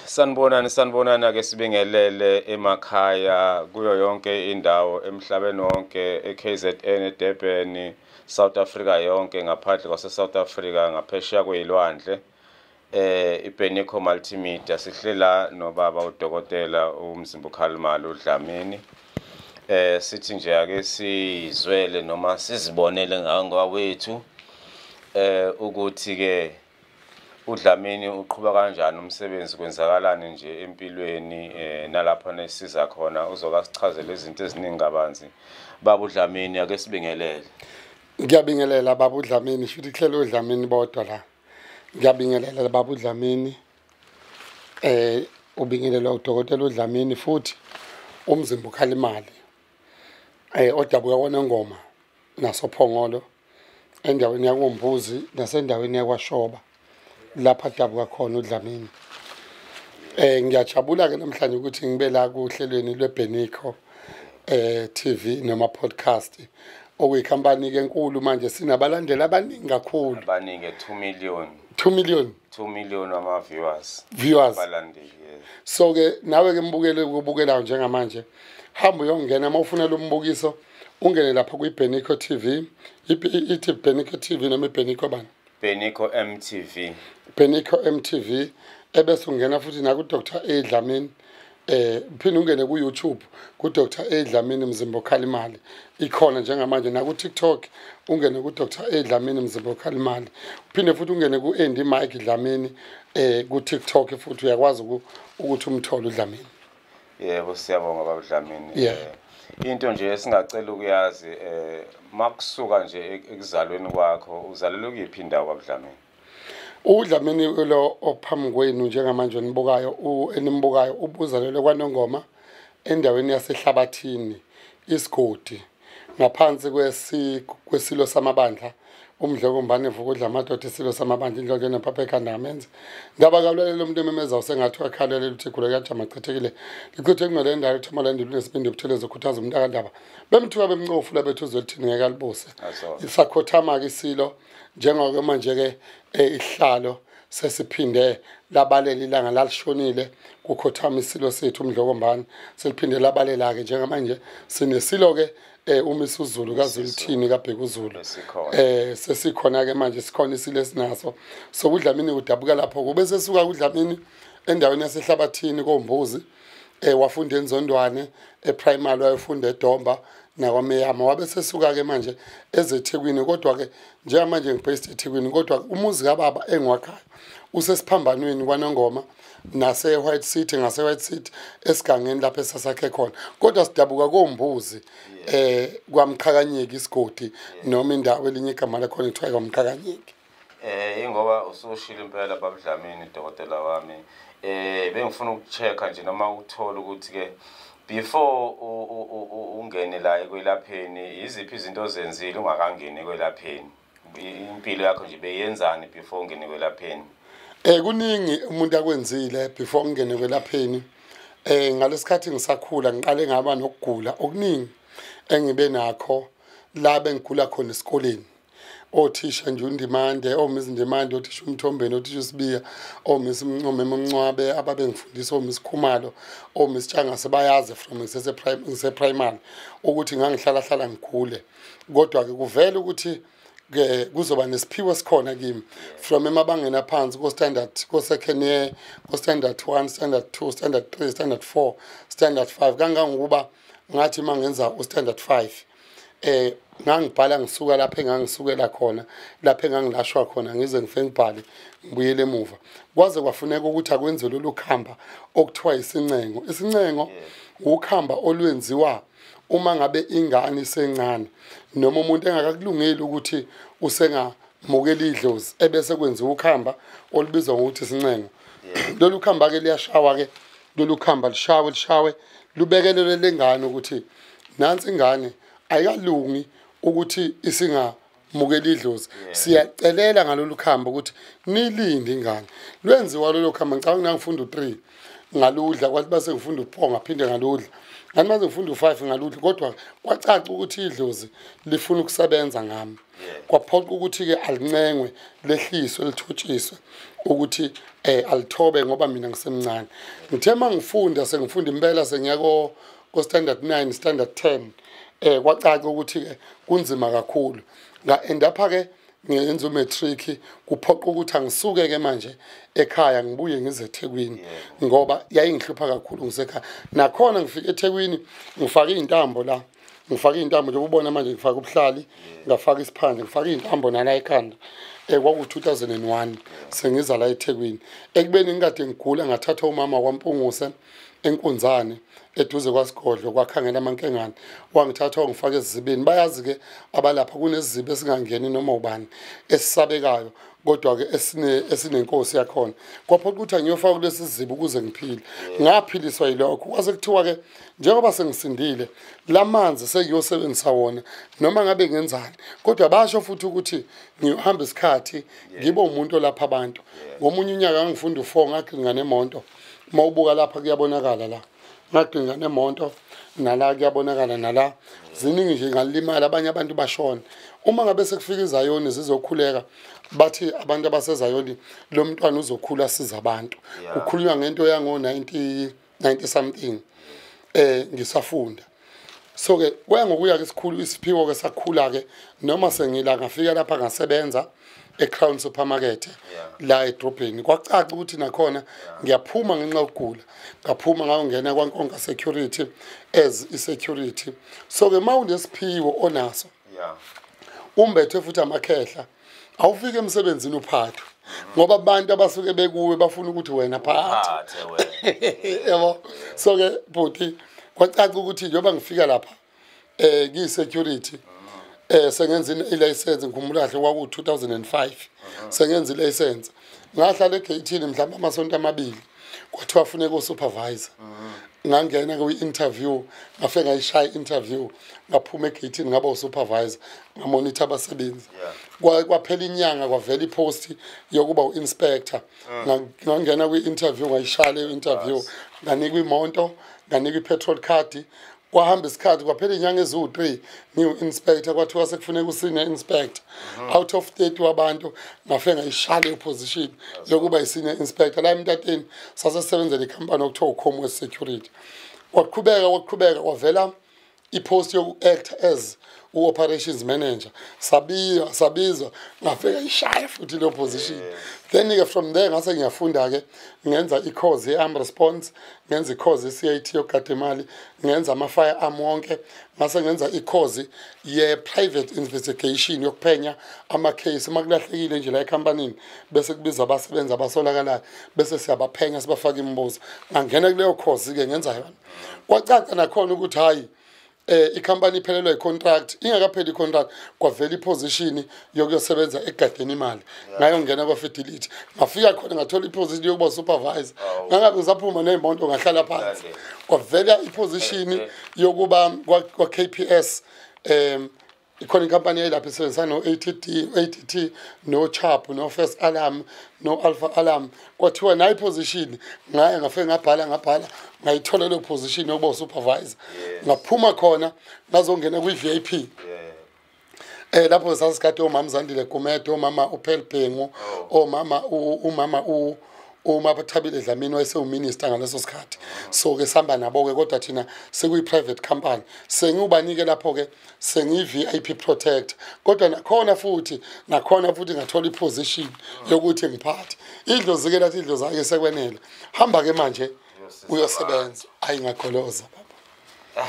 Sanibonani, sanibonani, ake sibingelele emakhaya kuyo yonke indawo emhlabeni wonke, eKZN, eDurban, South Africa yonke, ngaphandle kwase South Africa, ngaphesheya kwezilwandle. iBenico Multimedia sihlela nobaba udokotela uMzimba Khalimali uDlamini. Sithi nje ake sizwele noma sizibonele ngawethu ukuthi ke uDlamini uqhuba kanjani umsebenzi, kwenzakalani nje empilweni, nalapho nesiza khona uzoka sichazele izinto eziningi kabanzi. Baba uDlamini, ake sibingelele. Ngiyabingelela baba uDlamini, shuthi kuhlelo uDlamini bodwa la. Ngiyabingelela baba uDlamini, ubingelelwa udokotela uDlamini futhi uMzimba uKhalimali, odabuka kwaNongoma nasoPhongolo, endaweni yakoMbuzi nasendaweni yakwaShoba, lapha adabuka khona uDlamini. Ngiyajabula ke namhlanje ukuthi ngibe la kuhlelweni lweBenico TV noma podcast, okuyikhampani ke enkulu. Manje sinabalandeli abaningi kakhulu. Abaningi, 2 million. 2 million. 2 million ama viewers. Viewers. Abalandeli, yes. So ke nawe ke mbukele ukubukelayo njengamanje, hamba uyongena uma ufuna lo mbukiso, ungene lapha kwiBenico TV, ithi Benico TV noma iBenico bani? Benico MTV. Benico MTV, ebese ungena futhi na ku Dr A Dlamini, uphinde ungene ku YouTube ku Dr A Dlamini Mzimba Khalimali, ikhona njengamanje, na ku TikTok ungene ku Dr A Dlamini Mzimba Khalimali, uphinde futhi ungene ku Andy Mike Dlamini ku TikTok futhi uyakwazi ukuthi umthole uDlamini. Yebo, siyabonga baba Dlamini. Into nje esingacela ukuyazi, makusuka nje ekuzalweni kwakho, uzalelwe kuyiphi indawo baba Dlamini? UDlamini lo ophambi kwenu njengamanje nibukayo, enimbukayo, ubuzalelwe kwaNongoma endaweni yaseHlabathini isigodi, ngaphansi kwesilo samabandla uMdlokombane Vukudla Amadoda, isilo samabandla indlondlo nephapha ekhanda ngamenzi ndaba kabulalela umuntu ememeza usengathi wakhalela ukuthi igula kuyajama chithekile lichithe kungcwele endawo ithoma landile unesibindi ubuthelezi ukhuthaza umuntu akandaba bemthuka bemncofula bethu uzwe lithini ngeke alibuse. Isakhothama-ke isilo njengoke manje-ke ihlalo sesiphinde labalela ilanga lalishonile kukhothama isilo sethu uMdlokombane, seliphinde labalela-ke njengamanje sinesilo-ke uMisuzulu kaZuluthini kaBhekuzulu, sesikhona ke manje, sikhona isilo esinaso. So uDlamini udabuka lapho, kube sesuka uDlamini endaweni yaseHlabathini koMbuzi, wafunda eNzondwane eprimary, wayefunda eDomba nakwaMeyama, wabe sesuka ke manje ezeThekwini. Kodwa ke njengamanje ngibased eThekwini, kodwa umuzi kababa engiwakhayo usesiphambanweni kwaNongoma nase White City, ngase White City esigangeni lapho esasakhe khona, kodwa sidabuka koMbuzi kwaMqhakanyeki isigodi, noma indawo elinye igama lakhona kuthiwa kwaMqhakanyeki. Ingoba usushilo impela baba Dlamini, dokotela wami, bengifuna ukuchecka nje noma ukuthola ukuthi ke before ungene la ekwelapheni, iziphi izinto ozenzile ungakangeni ekwelapheni? Impilo yakho nje beyenzani before ungene ekwelapheni? Kuningi umuntu akwenzile before ngene kwelapheni. Ngalesikhathi ngisakhula ngiqale ngaba nokugula okuningi engibe nakho la bengigula khona esikoleni. Othisha nje uNdimande, oMiss Ndimande, othisha uMthombeni, othisha uSibiya, oMiss Mncome Mncwabe, ababengifundisa oMiss Khumalo, oMiss Tshangase, bayazi from ngise primary ukuthi ngangihlala hlala ngigule. Kodwa ke kuvela ukuthi ke kuzoba nesiphiwo esikhona kimi from emabangeni aphansi, ko standard, ko second year, ko standard 1, standard 2, standard 3, standard 4, standard 5, kangangokuba ngathi mangenza u standard 5 ngangibhala ngisuka lapha engangisukela khona, lapha engangilashwa khona, ngize ngifike ngibhale ngibuyele emuva. Kwaze kwafuneka ukuthi akwenziwe lolu khamba okuthiwa isincengo. Isincengo ukhamba olwenziwa uma ngabe ingane isencane noma umuntu engakakulungeli ukuthi usengamukela idlozi, ebese kwenziwa ukhamba olubizwa ngokuthi isincengo. Lolu khamba ke liyashawa ke, lolu khamba lishawe lishawe lubekelele lengane ukuthi nansi ingane ayikalungi ukuthi isingamukela idlozi, siyacelela ngalolu khamba ukuthi nilinde ingane. Lwenziwa lolo khamba, ngicabanga ngangifunda u3 ngaludla, kwathi base ngifunda u4 ngaphinde ngaludla. Ngathi mase ngifunda u5 ngalutho, kodwa kwacaca ukuthi idlozi lifuna ukusebenza ngami. Kwaphoqa ukuthi ke alincengwe, lehliswe, lithotshiswe ukuthi alithobe ngoba mina ngisemncane. Ngithe mangifunda sengifunda impela sengiya ko standard 9, standard 10, kwacaca ukuthi ke kunzima kakhulu. Nga end up ke ngenza umatric, kuphoqa ukuthi angisuke ke manje ekhaya ngibuye ngize eThekwini ngoba yayingihlupha kakhulu ngisekhaya. Nakhona ngifike eThekwini ngifake intambo la, ngifake intambo nje ubona manje, ngifake ubuhlali, ngafaka isiphandle, ngifake intambo nala ekhanda. Kwaku 2001 sengiza la eThekwini. Ekubeni ngikade ngigula ngathatha umama kwaMpunguse enkunzane eduze kwasigodlo kwakhangela amankengane, wangithatha wangifaka ezibini. Bayazi ke abalapha kunezibi esingangeni noma ubani esisabekayo, kodwa ke esinenkosi yakhona. Kwaphoqa ukuthi angiyofaka kulesi sizibi ukuze ngiphile. Ngaphiliswa yilokho. Kwase kuthiwa ke njengoba sengisindile lamanzi sengiyosebenzisa wona noma ngabe ngenzani, kodwa basho futhi ukuthi ngiyohamba isikhathi ngibe umuntu olapha abantu. Ngomunye unyaka ngifunda u4 ngagcinga nemonto. Mawubuka lapha kuyabonakala la, ngagcinga nemonto nala kuyabonakala nala, ziningi nje ngalimala, abanye abantu bashona. Uma ngabe sekufika izayoni zizokhuleka, bathi abantu abasezayoni lo mntwana uzokhula siza abantu. Kukhulunywa ngento yango 90 something ngisafunda. So ke kuya ngokuya ke isikhulu isiphiwo ke sakhula ke, noma sengila ngafika lapha ngasebenza eCrown Supermarket la edrobheni. Kwacaca ukuthi nakhona ngiyaphuma ngenxa yokugula, ngaphuma ngayongena kwaNkonka Security as i-security. So ke mawunesiphiwo onaso umbethe futhi amakhehla, awufike emsebenzini uphathwe ngoba abantu abasuke bekuwe bafuna ukuthi wena phathe yabo. So ke bhuti kwacaca ukuthi njengoba ngifika lapha ki-security sengenza i-license, ngikhumbula kahle kwaku 2005 sengenza i-license. Ngahlala egate-ini mhlawumbe amasonto amabili, kwathiwa funeka usupervisor. Ngangena kwi-interview, ngafike ngayishaya i-interview, ngaphuma egate-ini ngaba usupervisor, ngamonitha abasebenzi. Kwaphela inyanga kwavela ipost yokuba u-inspector. Ngangena kwi-interview, ngayishaya leyo interview, nganikwa imoto, nganikwa i-petrol card. Kwahamba isikhathi kwaphela inyanga eziwu-3 ngiwu-inspector, kwathiwa sekufuneka u-senior inspector. Out of 30 wabantu ngafike ngayishaya leyo position yokuba i-senior inspector. La emtateni sasesebenzela ikhampani okuthiwa uComwest Security. Kwaqhubeka kwavela ipost yoku-act as u-operations manager. Sabizwa ngafika ishaya futhi leyo position. Then ke from there ngase ngiyafunda ke, ngenza i-course ye-arm response, ngenza i-course ye-CIT yokugada imali, ngenza ama-firearm wonke, ngase ngenza i-course ye-private investigation yokuphenya ama-case uma kulahlekile nje la ekhampanini, bese kubizwa abasebenzi abasolakalayo, bese siyabaphenya sibafaka imibuzo. Ngangena kuleyo course ke ngenza yona. Kwacaca nakhona ukuthi hayi ikhampani iphelelwa icontract, ingakapheli icontract kwavela iposition yokuyosebenza egadeni imali. Ngayongena kwaFidelity, ngafika khona ngathola iposition yokuba supervisor. Ngangabe ngisaphuma nezimonto ngahlala phansi. Kwavela iposition yokuba kwa KPS, ikhona inkampani eyilapha isebenzisana no-ATD, ATT, no-Chubb, no-First Alarm, no-Alpha Alarm. Kwathiwa nayi position, ngaya ngafike ngabhala ngayithola leyo position yokuba usupervisor. Ngaphuma khona ngazongena kwi-VIP. Lapho sasikade omama Zandile Gumede, omama uPhel Bhengu, omama umama uma Thabile Dlamini wayesewuminister ngaleso sikhathi. So ke sihamba nabo ke, kodwa thina sekuyi private company. Sengiubanike lapho ke sengiyi VIP protect, kodwa nakhona futhi ngathola iposition yokuthi ngiphathe idlozi ke. Lathi idlozi ake sekwenele, hamba ke manje uyosebenza. Ayi ngagoloza baba,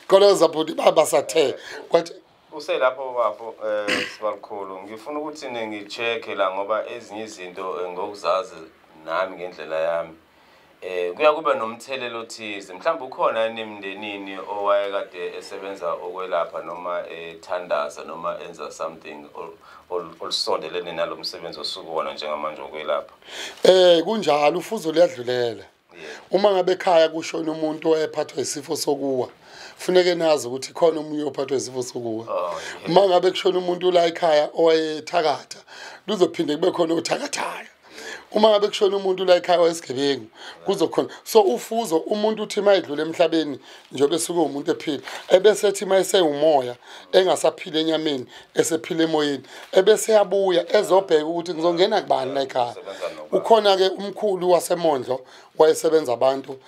goloza bhuti baba sathe kwathi uselapho bafo. Sibalukhulu, ngifuna ukuthi ngicheck la ngoba ezinye izinto ngokuzazi nami ngendlela yami kuya kube nomthelelo othize. Mhlawumbe ukhona enemndenini owayekade esebenza okwelapha noma ethandaza noma enza something olusondelene nalo msebenzi osukuwona njengamanje okwelapha. Kunjalo, ufuzo liyadlulela. Uma ngabe ekhaya kushona umuntu owayephathwa isifo sokuwa, funeke nazi ukuthi khona omunye ophathwa isifo sokuwa. Uma ngabe kushona umuntu la ekhaya owayethakatha, luzophinde kube khona othakathayo. Uma ngabe kushona umuntu la ekhaya wesigebengu kuzokhona. So ufuzo umuntu uthi mayidlule emhlabeni njengoba esuke umuntu ephila, ebese ethi mayesewumoya engasaphila enyameni esephila emoyeni, ebese yabuya ezobheka ukuthi ngizongena kubani la ekhaya. Ukhona ke umkhulu waseMondlo wayesebenza abantu,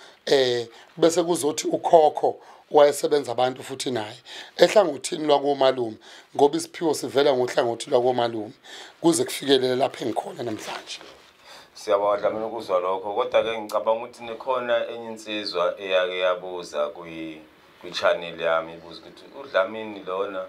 bese kuzothi ukhokho wayesebenza abantu futhi naye ehlangothini lwakomalume, ngoba isiphiwo sivela ngohlangothi lwakomalume kuze kufikelele lapha engikhona namhlanje. Siyabonga Dlamini ukuzwa lokho, kodwa ke ngicabanga ukuthi nikhona enye insizwa eyake yabuza kwi-channel yami, ibuza ukuthi uDlamini lona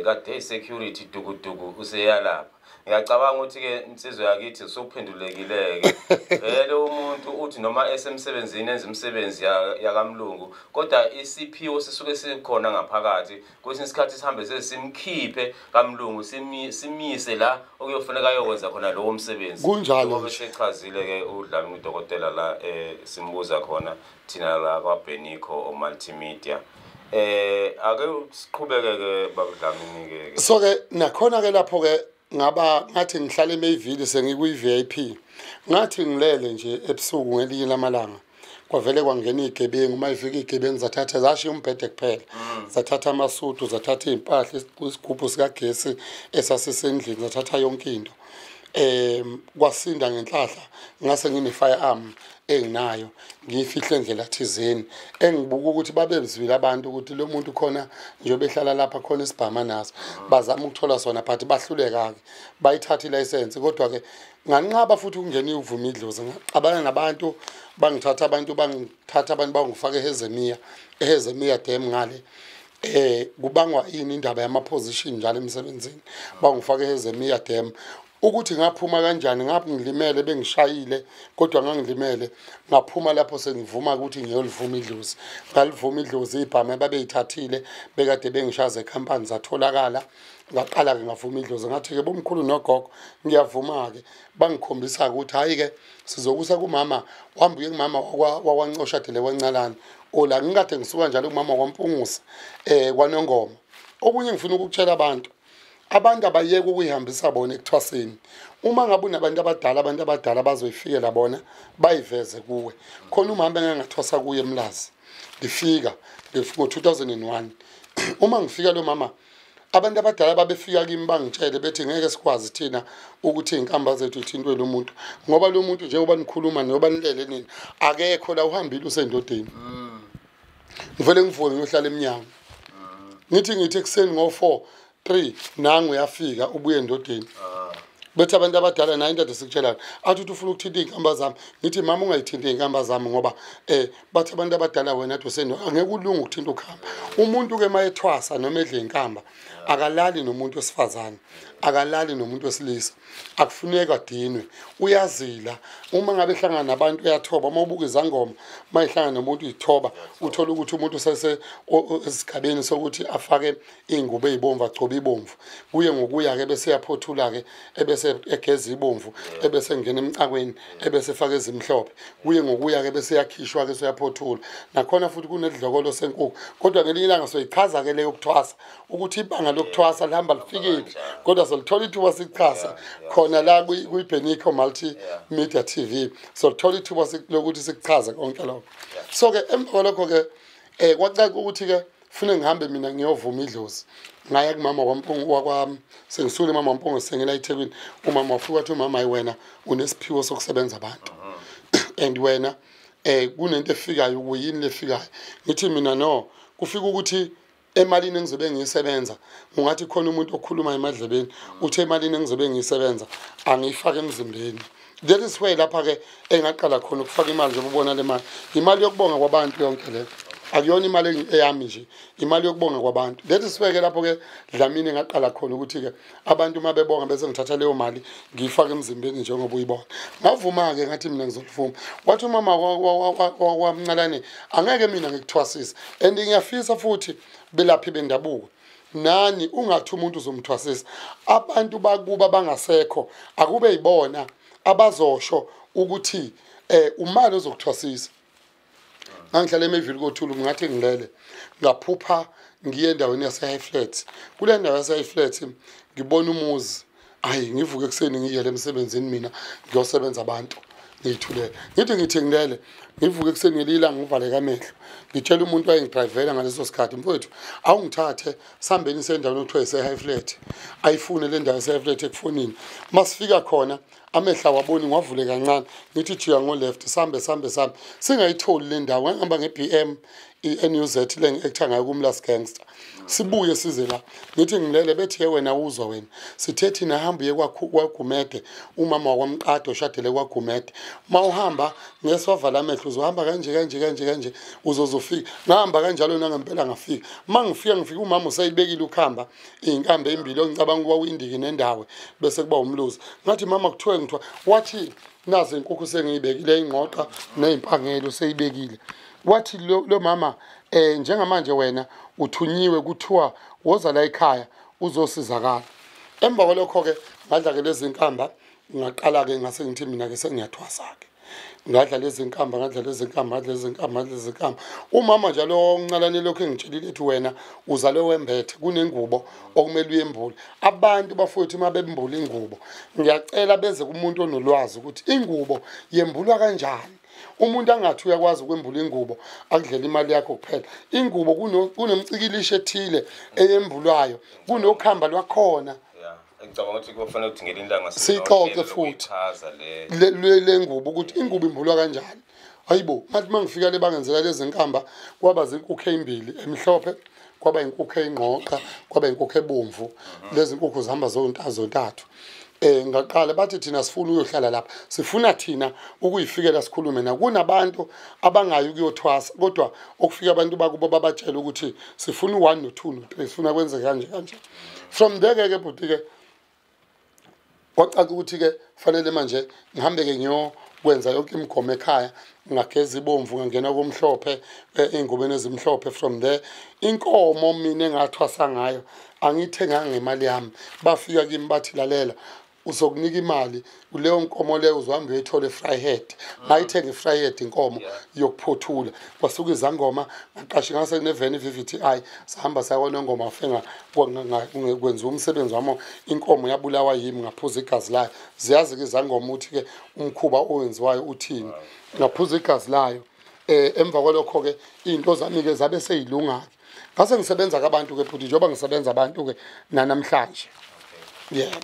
kade i-security dukuduku useyalapha. Ngiyacabanga ukuthi ke insizwa yakithi sokuphendulekile-ke vele umuntu uthi noma esemsebenzini enza imisebenzi yakamlungu, kodwa isiphiwo sisuke sikhona ngaphakathi. Kwesinye isikhathi sihambe sesimkhiphe kamlungu simise la okuyofuneka ayokwenza khona lowo msebenzi. Kunjalo nje. Sechazile-ke uDlamini udokotela la simbuza khona thina la kwaBhenico Multimedia. Ake siqhubeke-ke babuDlamini-ke. So-ke nakhona-ke lapho-ke ngaba ngathi ngihlala eMayville sengikwi-VIP, ngathi ngilele nje ebusuku ngelinye lamalanga kwavele kwangena igebengu. Uma ifika igebengu zathatha zashiya umbhede kuphela, zathatha amasudu, zathatha iy'mpahla, isigubhu sikagesi esasisendlini, zathatha yonke into. Kwasinda ngenhlahla ngase ngine-firearm enginayo ngiyifihle endlela thizeni, engibuka ukuthi babezwile abantu ukuthi lo muntu khona njengoba ehlala lapha khona isibhama naso, bazama ukuthola sona but bahluleka-ke bayithatha ilayisensi. Kodwa-ke nganqaba futhi ukungena uvuma idlozi, ngaxabana nabantu, bangithatha abantu bangifaka eHezemiya, eHezemiya Dam ngale. Kubangwa ini indaba yama-position njalo emsebenzini, bangifaka eHezemiya Dam. Ukuthi ngaphuma kanjani, ngapha ngilimele bengishayile kodwa ngangilimele, ngaphuma lapho sengivuma ukuthi ngiyolivuma idlozi. Ngalivuma idlozi, ibhama babeyithathile bekade bengishaza ekhampani zatholakala. Ngaqala-ke ngavuma idlozi, ngathi-ke bomkhulu nogogo ngiyavuma-ke. Bangikhombisa ukuthi hhayi-ke sizokusa kumama, wambuye kumama wakwaNcoshadele kwaNcalane, ola ngikade ngisuka njalo kumama kwaMpungusa kwaNongoma. Okunye ngifuna ukukutshela abantu, abantu abayeke ukuyihambisa bona ekuthwaseni. Uma ngabe unabantu abadala, abantu abadala bazoyifikela bona bayiveze kuwe. Khona umhamba engangathwasa kuye eMlazi, ngifika ngo-2001. Uma ngifika lo mama, abantu abadala babefika kimi bangitshele bethi ngeke sikwazi thina ukuthi iy'nkamba zethu ithintwe lo muntu, ngoba lo muntu njengoba nikhuluma noba nilele nini akekho la, uhambile usendodeni. Ngivele ngivuke ngiyohlala emnyango, ngithi ekuseni ngo-4 3 nangu uyafika ubuye endodeni. Bethi abantu abadala nayo into esikutshelayo, athi uthi ufuna ukuthinta iy'nkamba zami, ngithi mama ungayithinti iy'nkamba zami ngoba bathi abantu abadala wena athi usendo angeke ulunge ukuthinta ukhamba. Umuntu-ke uma ethwasa noma edla iy'nkamba akalali nomuntu wesifazane, akalali nomuntu wesilisa, akufuneki adinwe, uyazila. Uma ngabe ehlangana nabantu uyathoba. Uma ubuka izangoma uma ehlangana nomuntu uyithoba, uthola ukuthi umuntu usese esigabeni sokuthi afake iy'ngubo ey'bomvu, agcobe ibomvu, kuye ngokuya-ke bese eyaphothula-ke, ebese egeza ibomvu, ebese engena emcakweni, ebese efaka ezimhlophe, kuye ngokuya-ke bese eyakhishwa-ke seyaphothula. Nakhona futhi kunedlokolo senkukhu. Kodwa ngelinye ilanga soyichaza-ke leyo kuthwasa, ukuthi ibanga lokuthwasa lihamba lifikile, kodwa solithola ithuba sikuchaza khona la kwi-Benico Multimedia TV, solithola ithuba lokuthi sikuchaze konke lokho. So-ke emva kwalokho-ke kwacaca ukuthi-ke fune ngihambe mina ngiyovuma idlozi. Ngaya kumama kwaMpungu wakwami, sengisule mama waMpungu sengela eThekwini. Umama wafika wathi umama hayi wena unesiphiwo sokusebenza abantu and wena kunento efikayo, kuyini lefikayo? Ngithi mina no, kufika ukuthi emalini engizobe ngiyisebenza, ungathi khona umuntu okhuluma emadlebeni uthe emalini engizobe ngiyisebenza angiyifake emzimbeni. That is where lapha-ke engaqala khona ukufaka imali. Njengoba ubona le mali, imali yokubonga kwabantu yonke le, akuyona imali eyami nje, imali yokubonga kwabantu. That is where ke lapho-ke Dlamini engaqala khona ukuthi-ke abantu uma bebonga bese ngithatha leyo mali ngiyifake emzimbeni njengoba uyibona. Ngavuma-ke ngathi mina ngizolivuma. Wathi umama waMncalane angeke mina ngikuthwasise, and ngiyafisa futhi belaphi bendabuko nani ungathi umuntu uzomthwasisa, abantu bakuba bangasekho akube yibona abazosho ukuthi umali ozokuthwasisa. Ngangihlala eMayville koThulu, ngathi ngilele ngaphupha ngiye endaweni yase-High Flats. Kule ndawo yase-High Flats ngibona umuzi, Hayi, ngivuke ekuseni ngiyele emsebenzini, mina ngiyosebenza abantu, ngiyithulele. Ngithi ngilele, ngivuke ekuseni ngelila, ngivaleke amehlo, ngitshela umuntu wayengidrayivela ngaleso sikhathi, mfowethu, awungithathe sihambeni sendaweni okuthiwa ise-High Flat. Ayifune le ndawo ese-High Flat ekufonini. Masifika khona, amehlo awaboni, ngiwavule kancane, ngithi jika ngo-left, sambe sambe sambe, singayitholi le ndawo. Ngangihamba nge-BM i-NUZ le ngi-actor ngayo kuMlas Gangster. Sibuye size la, ngithi ngilele, bethi, "Ye wena, uzwa wena, sithe thina hamba uye kwaGumede, umama wakwamqado oshadele kwaGumede. Uma uhamba ngesiwavala amehlo, uzohamba kanje kanje kanje kanje, uzozofika." Ngahamba kanjalo nangempela ngafika. Uma ngifika, ngifika umama usayibekile ukuhamba iy'nkambi ey'mbili, ongicabanga ukuba uyindiki nendawo, bese kuba umluzi. Ngathi, "Mama, kuthiwe ngithiwa." Wathi, "Nazi inkukhu sengiyibekile, ingqoqa ney'mpangelo seyibekile." Wathi lo mama, njengamanje wena uthunyiwe, kuthiwa woza la ekhaya uzosizakala. Emva kwalokho-ke ngadla-ke lezi nkamba, ngaqala-ke ngase ngithi mina-ke sengiyathwasa-ke. Ngadla lezi nkamba, ngadla lezi nkamba, ngadla lezi nkamba, ngadla lezi nkamba. Umama njalo oncalane lokhu engitshelile, ethi, "Wena uzalwe wembethe, kunengubo okumele uyembule." Abantu bafowethu, uma bembula ingubo, ngiyacela beze kumuntu onolwazi ukuthi ingubo yembulwa kanjani. Umuntu angathi uyakwazi ukwembula ingubo, akudlela imali yakho kuphela. Ingubo kunomcikilisho ethile eyembulwayo, kunokhamba lwakhona. Ya, ngicabanga ukuthi kufanele ukuthi ngelinye ilanga Siyixoxe futhi. ukuyichaza le Le ngubo, ukuthi ingubo imbulwa kanjani. Hayibo, ngathi uma ngifika le, bangenzela lezi nkamba, kwaba zinkukhu ey'mbili, emhlophe, kwaba inkukhu eyingqoqa, kwaba inkukhu ebomvu. Lezi nkukhu zihamba zontathu. Ngaqala, bathi, "Thina sifuna uyohlala lapha, sifuna thina ukuyifikela, sikhulume na." Kunabantu abangayi ukuyothwasa, kodwa okufika abantu bakubo babatshela ukuthi sifuna u-1 no-2 no-3, sifuna kwenze kanje kanje. From there ke bhuti ke, kwacaca ukuthi-ke fanele manje ngihambe-ke ngiyokwenza yonke imigomo ekhaya. Ngageza ibomvu, ngangena komhlophe, ey'ngubeni ezimhlophe. From there, inkomo mina engathwasa ngayo angiyithenganga ngemali yami. Bafika kimi bathi, "Lalela, uzokunika imali, leyo nkomo leyo uzohamba uyoyithola eVryheid." Ngayithenga eVryheid inkomo yokuphothula. Kwasuka izangoma, ngaqasha, ngase kuneveni i-VVTi, sahamba saya kwaNongoma, ngafika kwenziwa umsebenzi wami, inkomo yabulawa yimi, ngaphuza igazi layo. Ziyazi-ke izangoma ukuthi-ke umkhuba owenziwayo uthini. Ngaphuza igazi layo. Emva kwalokho-ke iy'nto zami-ke zabe sey'lunga-ke, ngase ngisebenza kabantu-ke futhi, njengoba ngisebenza abantu-ke nanamhlanje, yebo.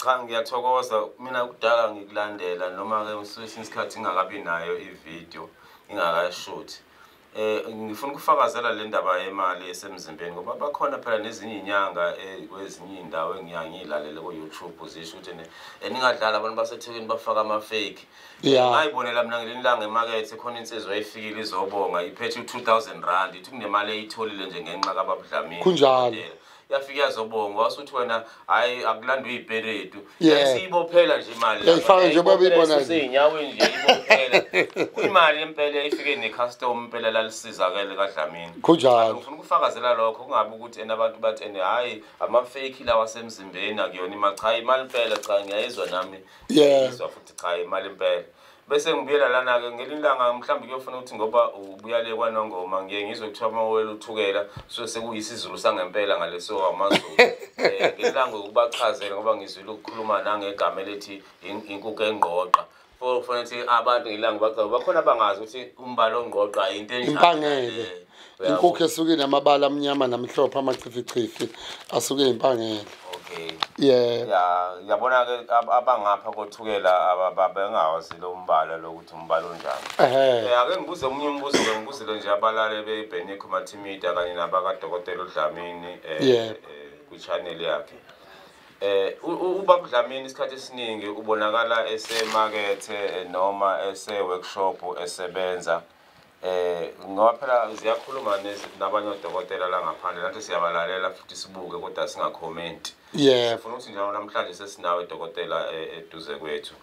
Cha, ngiyathokoza. Mina kudala ngikulandela, noma ke kwesinye isikhathi ngingakabi nayo ivideo, ngingakashuthi. Ngifuna ukufakazela le ndaba yemali esemzimbeni, ngoba bakhona phela nezinye inyanga kwezinye iy'ndawo engiya ngiyilalele ku-YouTube, zisho ukuthi ningadlali, abantu baseThekwini bafaka ama-fake. Ngayibonela mina ngelinye ilanga emakethe, khona insizwa eyifikile izobonga, iphethe u-R2000, ithi kunemali eyitholile nje ngenxa kaBaba Dlamini. Kunjalo. Yafika yazobonga, wasuthi wena, hhayi, akulandwe iy'peredu. Yasiyibophela nje imali. Yayifaka nje babeyibona nje. Sey'nyaweni nje, ibophela imali impela, ifike ne-customer impela lalisizakele kaDlamini. Kunjalo. Ngifuna ukufakazela lokho, kungabi ukuthi ena abantu bathi ene hhayi, ama-fake lawa asemzimbeni, akuyona imali. Cha, imali impela, cha, ngiyayizwa nami. Ngiyayizwa futhi, cha, imali impela. Bese ngibuyela lana-ke ngelinye ilanga, mhlawumbe kuyofuna ukuthi, ngoba ubuya le kwaNongoma, ngiye ngizwe kuthiwa uma wela uThukela so sekuyisiZulu sangempela ngaleso amaZulu. Ngelinye ilanga ukubachazela, ngoba ngizwile ukukhuluma nangegama elithi inkukhu engqoqa. Kufanele ukuthi abantu ngelanga bachaze, bakhona abangazi ukuthi umbala ongqoqa into enjani. Impangele. Uyabo? Inkukhu esuke inamabala amnyama namhlophe, amachifichifi, asuke impangele. Okay. Ya, yabona-ke abangapha koThukela bengawazi lo mbala lokuthi umbala onjani. Ake ngibuze omunye umbuzo-ke, ngibuzele nje abalali beBhenikho Multimedia kanye nabakadokotela uDlamini kwi-channel yakhe. Ubaba uDlamini isikhathi esiningi ubonakala esemakethe noma ese-workshop esebenza. Ngoba phela ziyakhuluma nabanye odokotela la ngaphandle, nathi siyabalalela futhi sibuke, kodwa singakhomenti. Sifuna ukuthi njalo namhlanje sesinawe dokotela eduze kwethu,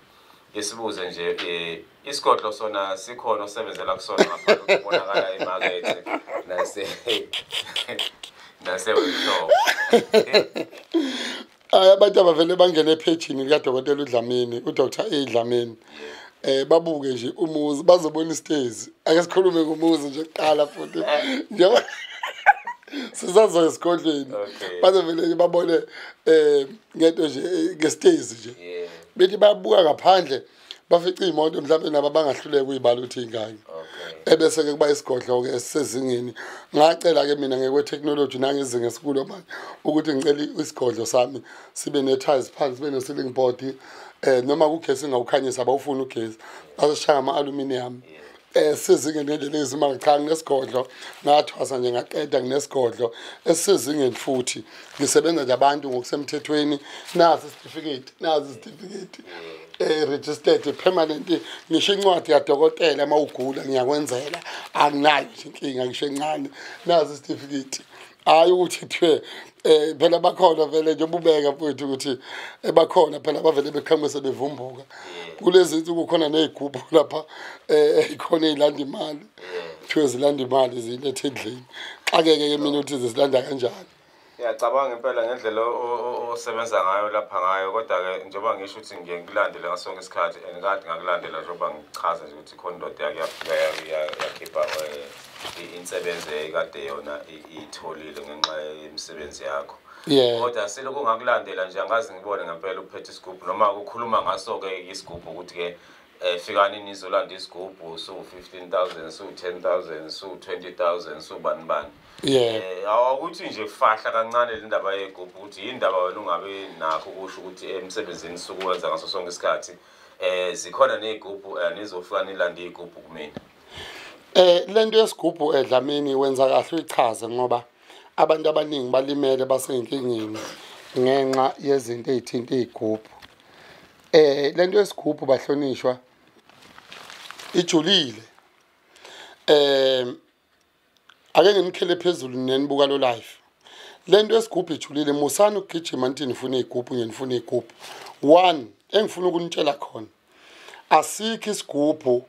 isibuze nje, isigodlo sona sikhona osebenzela kusona ngaphandle kokubonakala emakethe nase workshop? Hayi, abantu abavele bangene ephejini likadokotela uDlamini, uDr A Dlamini, babuke nje umuzi, bazobona isitezi. Ake sikhulume ngomuzi nje kuqala futhi, njengoba Sisazoya esigodlweni. Bazovele babone ngento nje ngestage nje. Bethi babuka ngaphandle bafica imoto mhlawumbe nabo bangahluleka kuyibala ukuthi ingaki. Ebese ke kuba isigodlo ke esisezingeni. Ngacela ke mina ngekwe technology nangezinga esikulo manje ukuthi ngicela isigodlo sami sibe ne tiles phansi, sibe ne ceiling board, noma kugesi ngawukhanyisa abawufuna ugesi, asishaya ama aluminium. Sizingeni ngendlela ezima. Cha, nginesigodlo, ngathwasa nje ngaqeda, nginesigodlo esisezingeni futhi ngisebenza nje abantu ngokusemthethweni. Nasi certificate, nazi certificate, registered permanent, ngisho incwadi kadokotela mawugula ngiyakwenzela, anginayo nje inkinga ngisho encane. Nazi certificate. Hayi ukuthi kuthiwe phela bakhona vele nje ububeka mfowethu ukuthi bakhona phela bavele beqhamuke sebevumbuka kulezi insuku, khona nezigubhu lapha ikhona ezilanda imali, kuthiwe zilanda imali zilethe endlini. Xakeke ke mina ukuthi zilanda kanjani. Ngiyacabanga impela ngendlela osebenza ngayo lapha ngayo, kodwa-ke njengoba ngisho ukuthi ngiye ngikulandele ngaso sonke isikhathi and kade ngakulandela njengoba ngichaza nje ukuthi khona indoda yake yafika yakhipha insebenzo eyayikade yona iyitholile ngenxa yemisebenzi yakho. Kodwa selokhu ngakulandela nje angazi ngibone ngempela uphethe isigubhu noma kukhuluma ngaso-ke isigubhu ukuthi-ke fikani nizolanda isigubhu su-15,000, su-10,000, su-20,000, su-bani bani. Awukuthi nje fahla kancane le ndaba yegubhu ukuthi yindaba wena ungabe nakho kusho ukuthi emsebenzini sukuwenza ngaso sonke isikhathi. Zikhona nezigubhu, nizofika nilande izigubhu kumina. Lento yesigubhu eDlamini wenza kahle uyichaze, ngoba abantu abaningi balimele baseyinkingeni ngenxa yezinto ezithinta izigubhu. Lento yesigubhu bahlonishwa ijulile. Ake nginikhele phezulu nenibuka lo live. Lento yesigubhu ijulile, musani ukugijima nithi nifuna izigubhu, ngenifuna izigubhu. One, engifuna ukunitshela khona, asikho isigubhu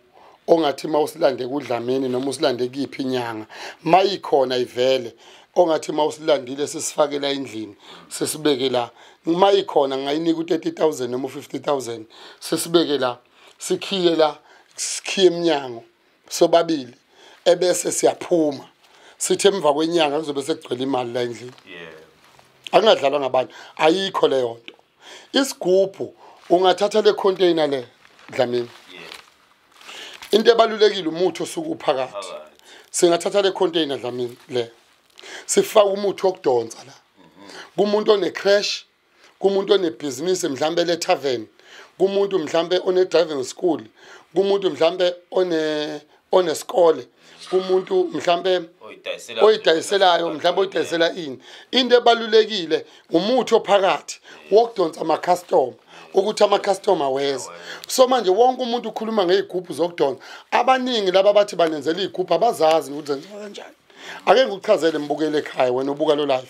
ongathi mawusilande kuDlamini noma usilande kiphi inyanga, mayikhona ivele ongathi mawusilandile sisifakela endlini sisibeke la, mayikhona ngayinika u30000 noma u50000 sisibeke la, sikhiye la, sikhiye eminyango sobabili, ebese siyaphuma sithi emva kwenyanga kuzobe sekugcwele imali la endlini. Angadlalwa ngabantu, ayikho leyo nto. Isigubhu ungathatha le container le Dlamini. Into ebalulekile umuthi osuka uphakathi. Singathatha le container Dlamini le, sifaka umuthi wokudonsa la kumuntu one crash, kumuntu onebhizinisi mhlambe le tavern, kumuntu mhlambe one driving school, kumuntu mhlambe onesikole, kumuntu mhlambe oyidayiselayo, mhlambe oyidayisela ini. Into ebalulekile umuthi ophakathi wokudonsa ama customer, ukuthi ama customer weza. So manje wonke umuntu ukhuluma ngezigubhu zokudonsa. Abaningi laba bathi banenzela izigubhu abazazi ukuthi zenziwa kanjani. Ake ngikuchazele mbukele ekhaya wena ubuka lo live.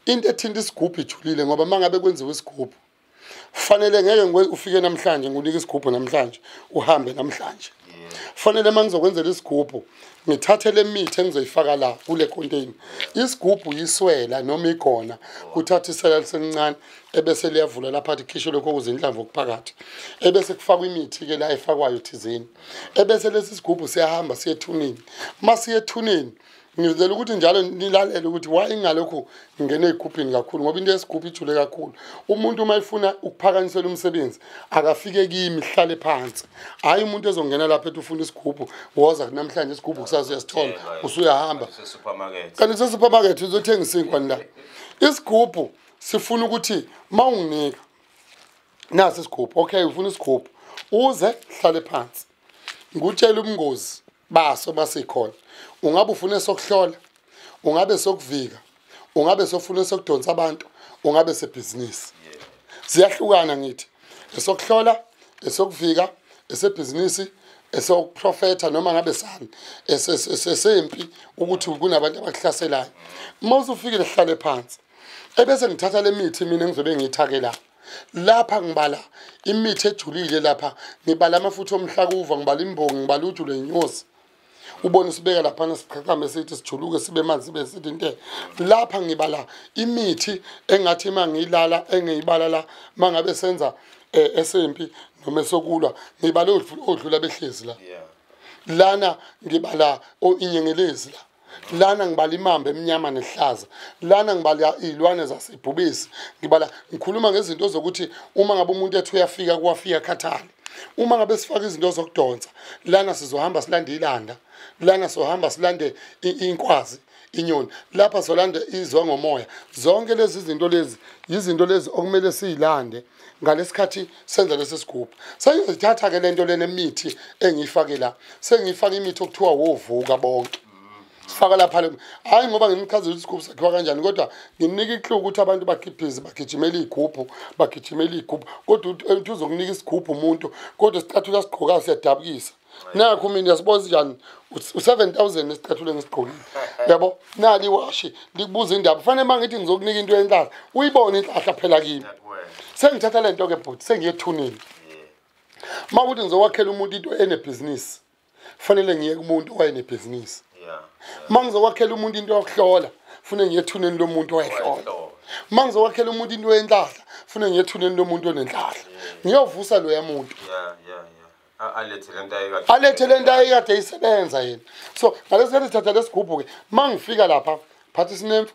Into ethinta isigubhu ijulile, ngoba mangabe kwenziwa isigubhu fanele ngeke ufike namhlanje ngikunike isigubhu namhlanje uhambe namhlanje. Fanele mangizokwenzela isigubhu ngithathe le mithi engizoyifaka la kule container. Isigubhu yiswela noma igona, kuthatha isela lisencane ebese liyavula lapha athi khishwe lokho kuzinhlamvu okuphakathi, ebese kufakwa imithi ke la efakwayo thizeni, ebese lesi sigubhu siyahamba siye ethuneni. Masiye ethuneni ngizela ukuthi njalo nilalele ukuthi why ingalokhu ngene ezigubhini kakhulu, ngoba into yesigubhu ijule kakhulu. Umuntu uma efuna ukuphakanyisela umsebenzi akafike kimi hlale phansi, hayi umuntu ezongena lapha ethi ufuna isigubhu, woza namhlanje isigubhu kusasa uyasithola usuyahamba supermarket. Kanti supermarket uzothenga isinkwa la. Isigubhu sifuna ukuthi mawunginika nasi isigubhu, okay ufuna isigubhu, uze hlale phansi ngikutshela ubungozi baso basikhona. Ungabe ufuna sokuhlola, ungabe sokuvika, ungabe sofuna sokudonsa abantu, ungabe sebhizinisi. Ziyahlukana ngithi esokuhlola, esokuvika, esebhizinisi, esokuprofetha noma ngabe sani, esempi ukuthi kunabantu abakuhlaselayo. Uma usufikile hlale phansi, ebese ngithatha le mithi mina engizobe ngiyithakela lapha. Ngibala imithi ejulile lapha, ngibala amafutha omhlakuva, ngibala imbongi, ngibala uju lwenyosi. Ubone sibeka lapha siqhaqhame sithi sijuluke sibe manzi sibe sithi into lapha. Ngibala imithi engathi mangiyilala engiyibala la mangabe senza esempi noma esokulwa, ngibala odlula behlezi la. Lana ngibala inyengelezi la. Lana ngibala imamba emnyama nehlaza, lana ngibala izilwane zasebhubesi, ngibala ngikhuluma ngezinto zokuthi uma ngabe umuntu ethu uyafika kuwafika khathale. Uma ngabe sifaka izinto zokudonsa, lana sizohamba silande ilanda, lana sohamba silande inkwazi, inyoni, lapha solande izwa ngomoya. Zonke lezi zinto lezi izinto lezi okumele siyilande ngalesikhathi senza lesi sigubhu. Sengizithatha ke lento lena emithi engiyifake la, sengiyifaka imithi okuthiwa wovuka bonke. Sifaka lapha le, hayi ngoba ngimchazela ukuthi isigubhu sakhiwa kanjani, kodwa nginika i-clue ukuthi abantu bakhiphize bagijimela igubhu, bagijimela igubhu, kodwa uthi uzokunika isigubhu umuntu, kodwa isicathulo asigqokayo siyadabukisa. Nakho mina yasibona njani u7000 isicathulo ngisigqokile. Yabo, nali iwashi likubuza indaba. Fanele mangithi ngizokunika into yenhlahla, uyibone inhlahla phela kimi. Sengithatha lento ke bhuti, sengiyethunini. Mawukuthi ngizowakhela umuntu into enebhizinisi, fanele ngiye kumuntu owayenebhizinisi. Mangizowakhela umuntu into yokuhlola, fanele ngiye ethuneni lomuntu owayehlola. Mangizowakhela umuntu into yenhlahla, fanele ngiye ethuneni lomuntu onenhlahla. Ngiyovusa loya muntu. Alethe lento ayekade isebenza yena. So ngalesikhathi sithatha lesigubhu ke, mangifika lapha phathi sinemfu,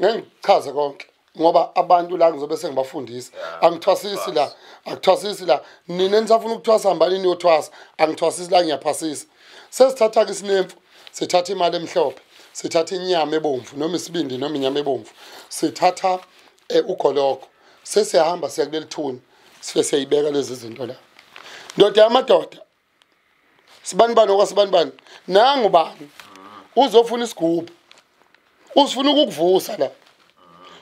ngeke ngichaze konke ngoba abantu la ngizobe sengibafundisa. Angithwasisi la, akuthwasisi la. Nina nisafuna ukuthwasa hambani niyothwasa, angithwasisi la, ngiyaphasisa. Sesithatha ke isinemfu, sithatha imali emhlophe, sithatha inyama ebomvu noma isibindi noma inyama ebomvu, sithatha ugologo, sesiyahamba siya kuleli thuna, sifike siyayibeka lezi zinto la. Ndoda yamadoda, sibani bani okwasibani bani, nangu bani uzofuna isigubhu, usifuna ukukuvusa la,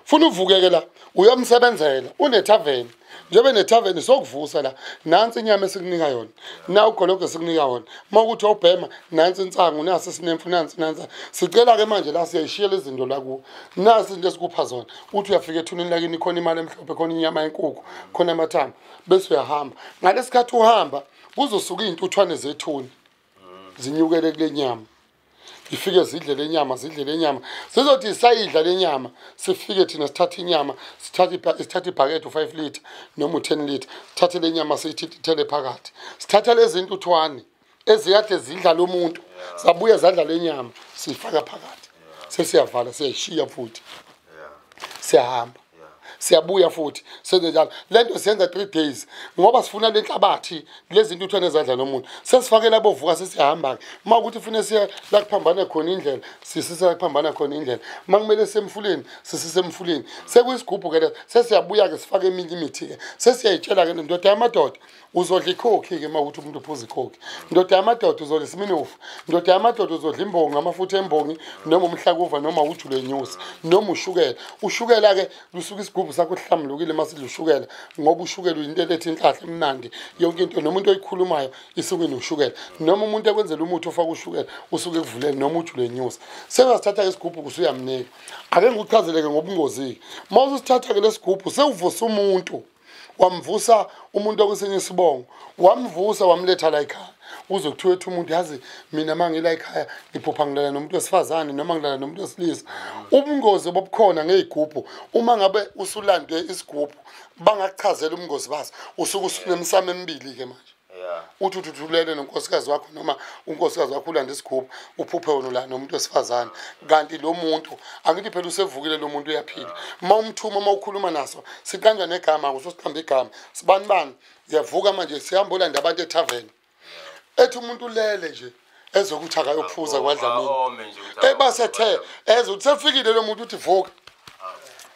funa uvukeke la, uyomsebenzela, unethaveni, njengoba enethaveni sokuvusa la, nansi inyama esikunika yona, na ugologo esikunika wona, uma ukuthi awubhema nansi insangu, nasi sinemfu, nansi nansi. Sicela ke manje la siyayishiyela izinto la kuwo, nasi izinto esikupha zona. Uthi uyafika ethuneni lakini, khona imali emhlophe, khona inyama yenkukhu, khona amathambo, bese uyahamba. Ngalesikhathi uhamba kuzosuka iy'ntuthwane zethuni zinyukele kule nyama, ifike zidle le nyama, zidle le nyama, sizothi sayidla le nyama, sifike thina sithathe inyama, sithathe ibhakede u5 liter noma u10 liter, sithathe le nyama siyithithele phakathi, sithathe lezi ntuthwane ezikade zidla lo muntu, zabuya zadla le nyama, siyifaka phakathi, sesiyavala, siyayishiya futhi, siyahamba, siyabuya futhi, senze njalo. Lento siyenza 3 days ngoba sifuna le nhlabathi lezi ntuthwane ezadla nomuntu. Sesifake labo vuka, sesiyahamba ke. Uma ukuthi ufune siya la kuphambana khona indlela, sisise la kuphambana khona indlela. Uma kumele semfuleni, sisise emfuleni. Sekuyisigubhu ke leso. Sesiyabuya ke sifake eminye imithi ke. Sesiyayitshela ke ndoda yamadoda, uzodla ikhokhi ke uma ukuthi umuntu uphuza ikhokhi. Ndoda yamadoda uzodla isiminofu. Ndoda yamadoda uzodla imbongi, amafutha embongi, noma umhlakuva, noma uju lwenyosi, noma ushukela. Ushukela ke lusuka isigubhu sakho sihlambulukile masidla ushukela, ngoba ushukela uyinto eletha inhlahla emnandi yonke into, noma umuntu oyikhulumayo isuke inoshukela, noma umuntu ekwenzela umuthi ofaka ushukela usuke ekuvuleni, noma uju lwenyosi. Sewasithatha ke isigubhu usuyamnika. Ake ngikuchazeleke ngobungozi ke. Uma usithatha ke lesigubhu sewuvusa umuntu, wamvusa umuntu okwesinye isibongo, wamvusa wamletha la ekhaya, uze kuthiwe ethi umuntu, yazi mina mangila ekhaya ngiphupha ngilala nomuntu wesifazane noma ngilala nomuntu wesilisa. Ubungozi obukhona ngeyigubhu, uma ngabe usulandwe isigubhu bangakuchazela ubungozi baso, usuke usunemisamo emibili ke manje. Uthi uthulele nonkosikazi wakho noma unkosikazi wakho ulande isigubhu, uphuphe wena la nomuntu wesifazane, kanti lo muntu angithi phela usevukile, lo muntu uyaphila. Uma umthuma, uma ukhuluma naso siqanjwa negama, ususiqamba igama, sibani bani, siyavuka manje sihamba olanda abantu ethaveni. Ethi umuntu ulele nje ezokuthi akayophuza kwadlamini, ebasethe ezokuthi sefikile lo muntu, uthi vuka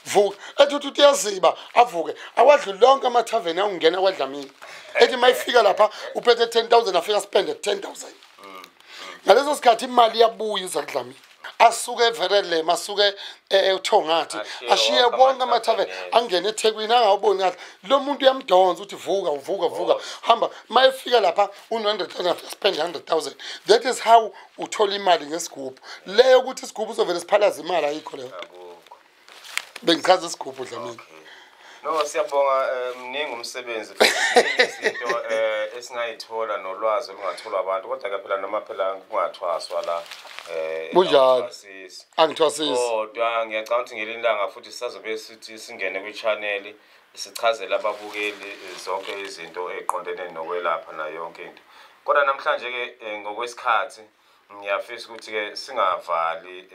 vuka, ethi uthi uyaziba avuke, awadluli lonke amathaveni awungena kwadlamini. Ethi mayifika lapha uphethe 10,000, afika spende 10,000. Ngaleso sikhathi imali iyabuya iza kudlamini, asuke eVerelem, asuke eThongathi, ashiye bonke amathaveni, angene eThekwini angawuboni kahle lo muntu. Uyamdonsa uthi vuka vuka vuka hamba. Mayefika lapha u100,000, afika spend 100,000. That is how uthola imali ngesigubhu leyo. Ukuthi isigubhu uzovele siphalaza imali, ayikho leyo. Bengichaza isigubhu, Dlamini. No, siyabonga, mningi umsebenzi, izinto esingayithola nolwazi olungatholwa abantu, kodwa ke phela noma phela kungathwaswa la Kunjalo. Angithwasisi. Kodwa ngiyacabanga ukuthi ngelinye ilanga futhi sisazobe sithi singene kwi-channel sichazele ababukeli zonke izinto ey'qondene nokwelapha nayo yonke into. Kodwa namhlanje ke ngokwesikhathi Ngiyafisa ukuthi ke singavali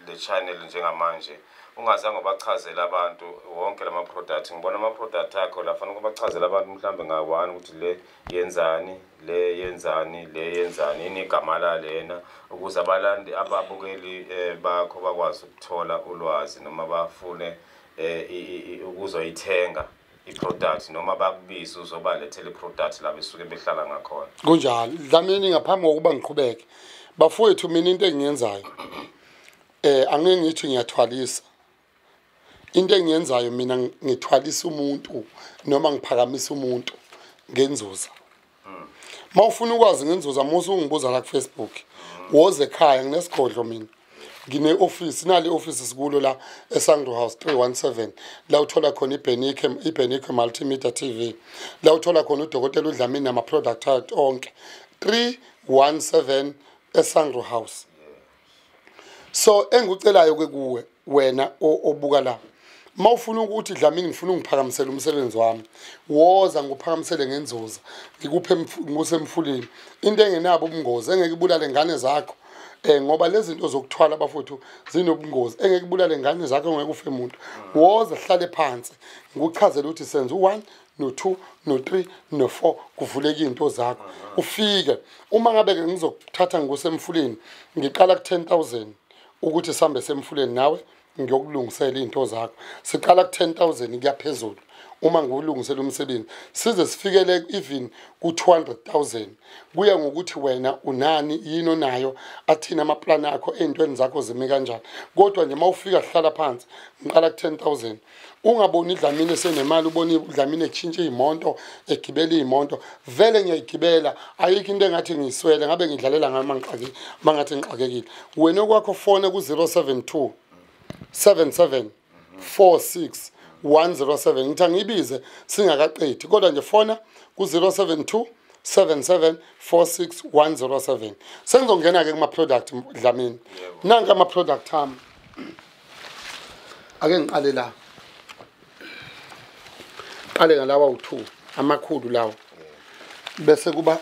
le channel njengamanje ungazange ubachazele abantu wonke lama product. Ngibona ama product akho la, fanele ubachazele abantu mhlambe nga-one ukuthi le yenzani, le yenzani, le yenzani, yini igama la lena, ukuze abalandi ababukeli bakho bakwazi ukuthola ulwazi noma bafune ukuzoyithenga i-product noma bakubize uzobalethela i-product la besuke behlala ngakhona. Kunjalo Dlamini, ngaphambi kokuba ngiqhubeke bafowethu, mina into engiyenzayo angeke ngithi ngiyathwalisa. Into engiyenzayo mina, ngithwalisa umuntu noma ngiphakamisa umuntu ngenzuza. Mawufuna ukwazi ngenzuza, musu ungibuza la ku Facebook, woze ekhaya, nginesigodlo mina, ngine office, nale office sikulo la eSangro House 317, la uthola khona iBenike Multimedia TV, la uthola khona udokotela uDlamini nama product onke, 317 eSangro House. So engikucelayo ke kuwe wena obuka la, mawufuna ukuthi Dlamini ngifuna ungiphakamisele umsebenzi wami, woza ngikuphakamisele ngenzuza, ngikuphe ngikusemfuleni, into engenabo ubungozi, engeke ibulale ingane zakho, ngoba lezi zinto zokuthwala bafowethu zinobungozi, engeke ibulale ingane zakho, ngeke ufe umuntu. Woza hlale phansi ngikuchazele ukuthi senza u1 no2 no3 no4, kuvuleke izinto zakho. Ufike uma ngabe ke ngizokuthatha ngikusemfuleni, ngiqala ku 10,000 ukuthi sihambe semfuleni nawe ngiyokulungisela izinto zakho. Siqala ku 10,000 kuyaphezulu uma ngiwulungisela umsebenzi, size sifikele even ku 200,000, kuya ngokuthi wena unani, yini onayo, athina ama plan akho ey'ntweni zakho zime kanjani. Kodwa nje mawufika hlala phansi, ngiqala ku 10,000. Ungaboni iDlamini esenemali, ubone iDlamini etshintsha iy'monto, egibela iy'monto. Vele ngiyayigibela, ayikho into engathi ngiyiswele, ngabe ngidlalela ngayo mangathi ngixakekile. Wena okwakho fone ku-072 77 46 107. Ngithi angiyibize singakaqedi, kodwa nje fona ku-072 77 46 107. Sengizongena-ke kuma-product Dlamini. Nanka ama-product ami, ake ngiqale la, qale ngalawa u2 amakhulu lawa, bese kuba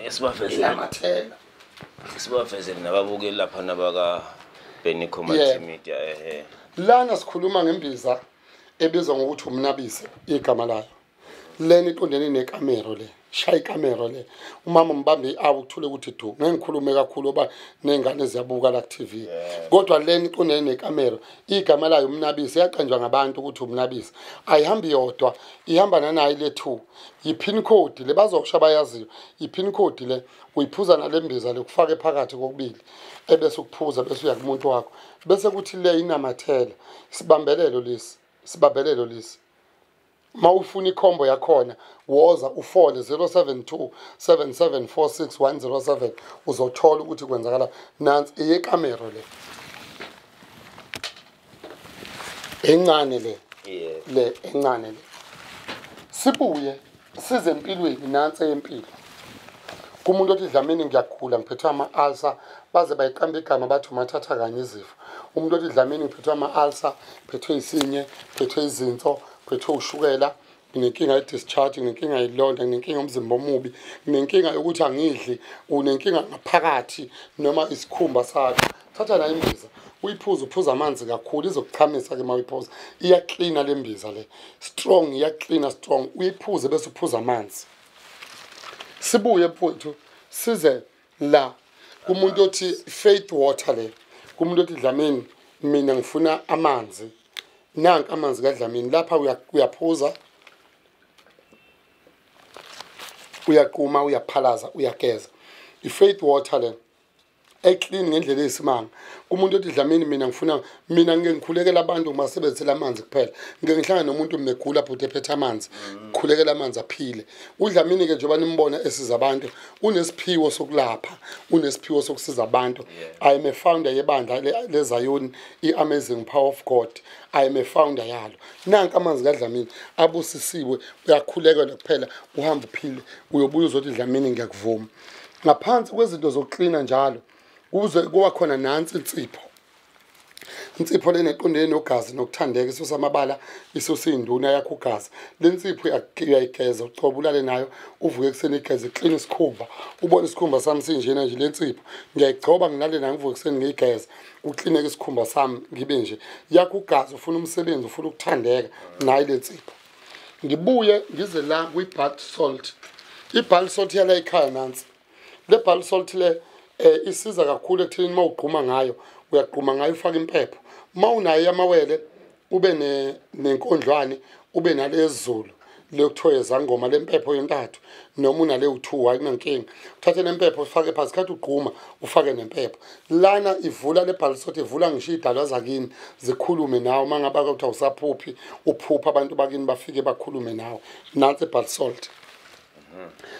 Sibavezele amathela. Sibavezele nababukeli lapha nabaka Benico Multimedia, ehe. Lana sikhuluma ngembiza ebizwa ngokuthi umnabise igama layo. Lena iqondene nekamero, le shaya ikamero le, umama umbambe i-awu kuthule ukuthi du. Ngeke ngikhulume kakhulu oba ney'ngane ziyabuka la ku-TV, kodwa lena iqondene nekamero, igama layo umnabise, yaqanjwa ngabantu ukuthi umnabise. Ayihambi yodwa, ihamba nanayo le 2, yi-pin code le, bazosho abayaziyo i-pin code le. Uyiphuza nale mbiza le, kufake phakathi kokubili, ebese ukuphuza, bese uya kumuntu wakho. Bese kuthi le inamathela isibambelelo lesi, isibambelelo lesi. Ma ufuna i-combo yakhona, woza ufone 072 7746 107, uzothola ukuthi kwenzakala. Nansi eyekamero le encane le, le encane le. Sibuye size empilweni, nansi eyempilo kumuntu othi Dlamini ngiyagula, ngiphethwe ama-ulcer, baze bayiqamba igama bathi umathatha kanye izifo. Umuntu othi Dlamini ngiphethwe ama-ulcer, phethwe isinye, phethwe izinso, phethwe ushukela, nginenkinga ye-discharge, nginenkinga yelonda, nginenkinga yomzimba omubi, nginenkinga yokuthi angidli, unenkinga ngaphakathi noma isikhumba sakho, thatha la imbiza uyiphuze, uphuze amanzi kakhulu, izokuchamisa-ke uma uyiphuza. Iyaklina le mbiza le, strong, iyaklina strong. Uyiphuze bese uphuza amanzi. Sibuye mfowethu size la kumuntu othi faith water le, kumuntu othi Dlamini mina ngifuna amanzi, nanka amanzi kaDlamini lapha. Uyaphuza, uyaquma, uyaphalaza, uyageza. I-faith water le e-clean ngendlela eyisimanga. Kumuntu othi Dlamini mina ngifuna, mina ngike ngikhulekela abantu ngimasebenzisela amanzi kuphela, ngike ngihlangane nomuntu megula bhuti ephethe amanzi, khulekela amanzi aphile. UDlamini ke njengoba nimbona esiza abantu, unesiphiwo sokulapha, unesiphiwo sokusiza abantu. I am a founder yebandla leZayoni, i-Amazing Power of God, I am a founder yalo. Nanka amanzi kaDlamini abusisiwe, uyakhulekelwa kuphela, uhamba uphile, uyobuya uzothi Dlamini ngiyakuvuma. Ngaphansi kwezinto zokuklina njalo kuze kuba khona nansi insipho. Insipho lena eqondene nogazi nokuthandeka, isusa amabala, isusa induna yakho ugazi. Le nsipho uyayigeza, ucoba ulale nayo, uvuke ekuseni igeze, clean isikhumba. Ubone isikhumba sami sinjena nje. Le nsipho ngiyayigcoba, ngilale nayo, ngivuke ekuseni ngiyigeze, uklineke isikhumba sami ngibe nje. Yakho ugazi, ufuna umsebenzi, ufuna ukuthandeka, nayo le nsipho. Ngibuye ngize la kwi-bath salt. I-bath salt yala ekhaya nansi. Le bath salt le isiza kakhulu ekutheni uma ugquma ngayo, uyagquma ngayo ufake impepho. Uma unayo amawele, ube nenkondlwane, ube nalezulu lekuthiwa ezangoma, lempepho yontathu, noma unale u2, akunankinga. Uthathe lempepho ufake phansi, khathi ugquma ufake nempepho. Lana ivula le bath salt, ivula ngisho idalwa zakini zikhulume nawe. Uma ngabe ukuthi awusaphuphi, uphupha abantu bakini bafike bakhulume nawe. Nansi bath salt.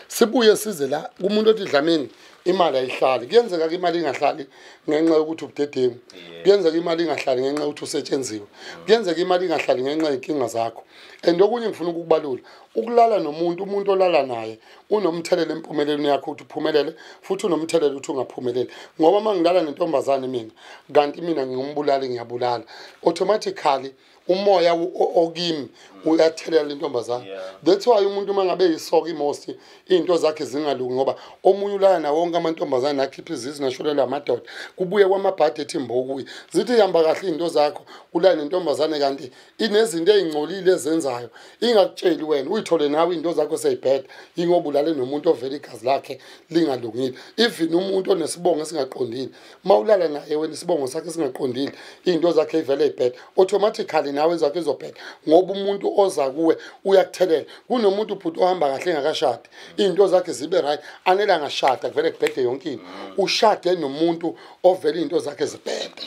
Sibuye size la kumuntu othi Dlamini imali ayihlali. Kuyenzeka ke imali ingahlali ngenxa yokuthi ubudedengu, kuyenzeka imali ingahlali ngenxa yokuthi usetshenziwe, kuyenzeka imali ingahlali ngenxa yenkinga zakho. And okunye ngifuna ukukubalula, ukulala nomuntu, umuntu olala naye unomthelela empumelelweni yakho ukuthi uphumelele, futhi unomthelela ukuthi ungaphumeleli. Ngoba uma ngilala nentombazane mina, kanti mina ngingumbulali, ngiyabulala, automatically umoya okimi uyathelela lentombazane. That's why umuntu uma ngabe yisoka imost izinto zakhe zingalungi, ngoba omunye ulala nawo wonke amantombazane, akhipha izisu, nashonelwa amadoda, kubuye kwamabhadi ethi mbo kuye. Zithi ihamba kahle izinto zakho, ulala nentombazane kanti inezinto ey'ngcolile ezenzayo ingakutsheli wena, uyithole nawe izinto zakho seyibheda, ingoba ulale nomuntu ovela igazi lakhe lingalungile. Even umuntu onesibongo esingaqondile, uma ulala naye wena isibongo sakhe singaqondile, izinto zakhe ivele ey'bheda automatically, nawe zakhe izobheda, ngoba umuntu oza kuwe uyakuthelela. Kunomuntu bhuti ohamba kahle engakashadi, izinto zakhe zibe right, anele angashada kuvele kubhede yonke into. Ushade nomuntu ovele izinto zakhe zibhede.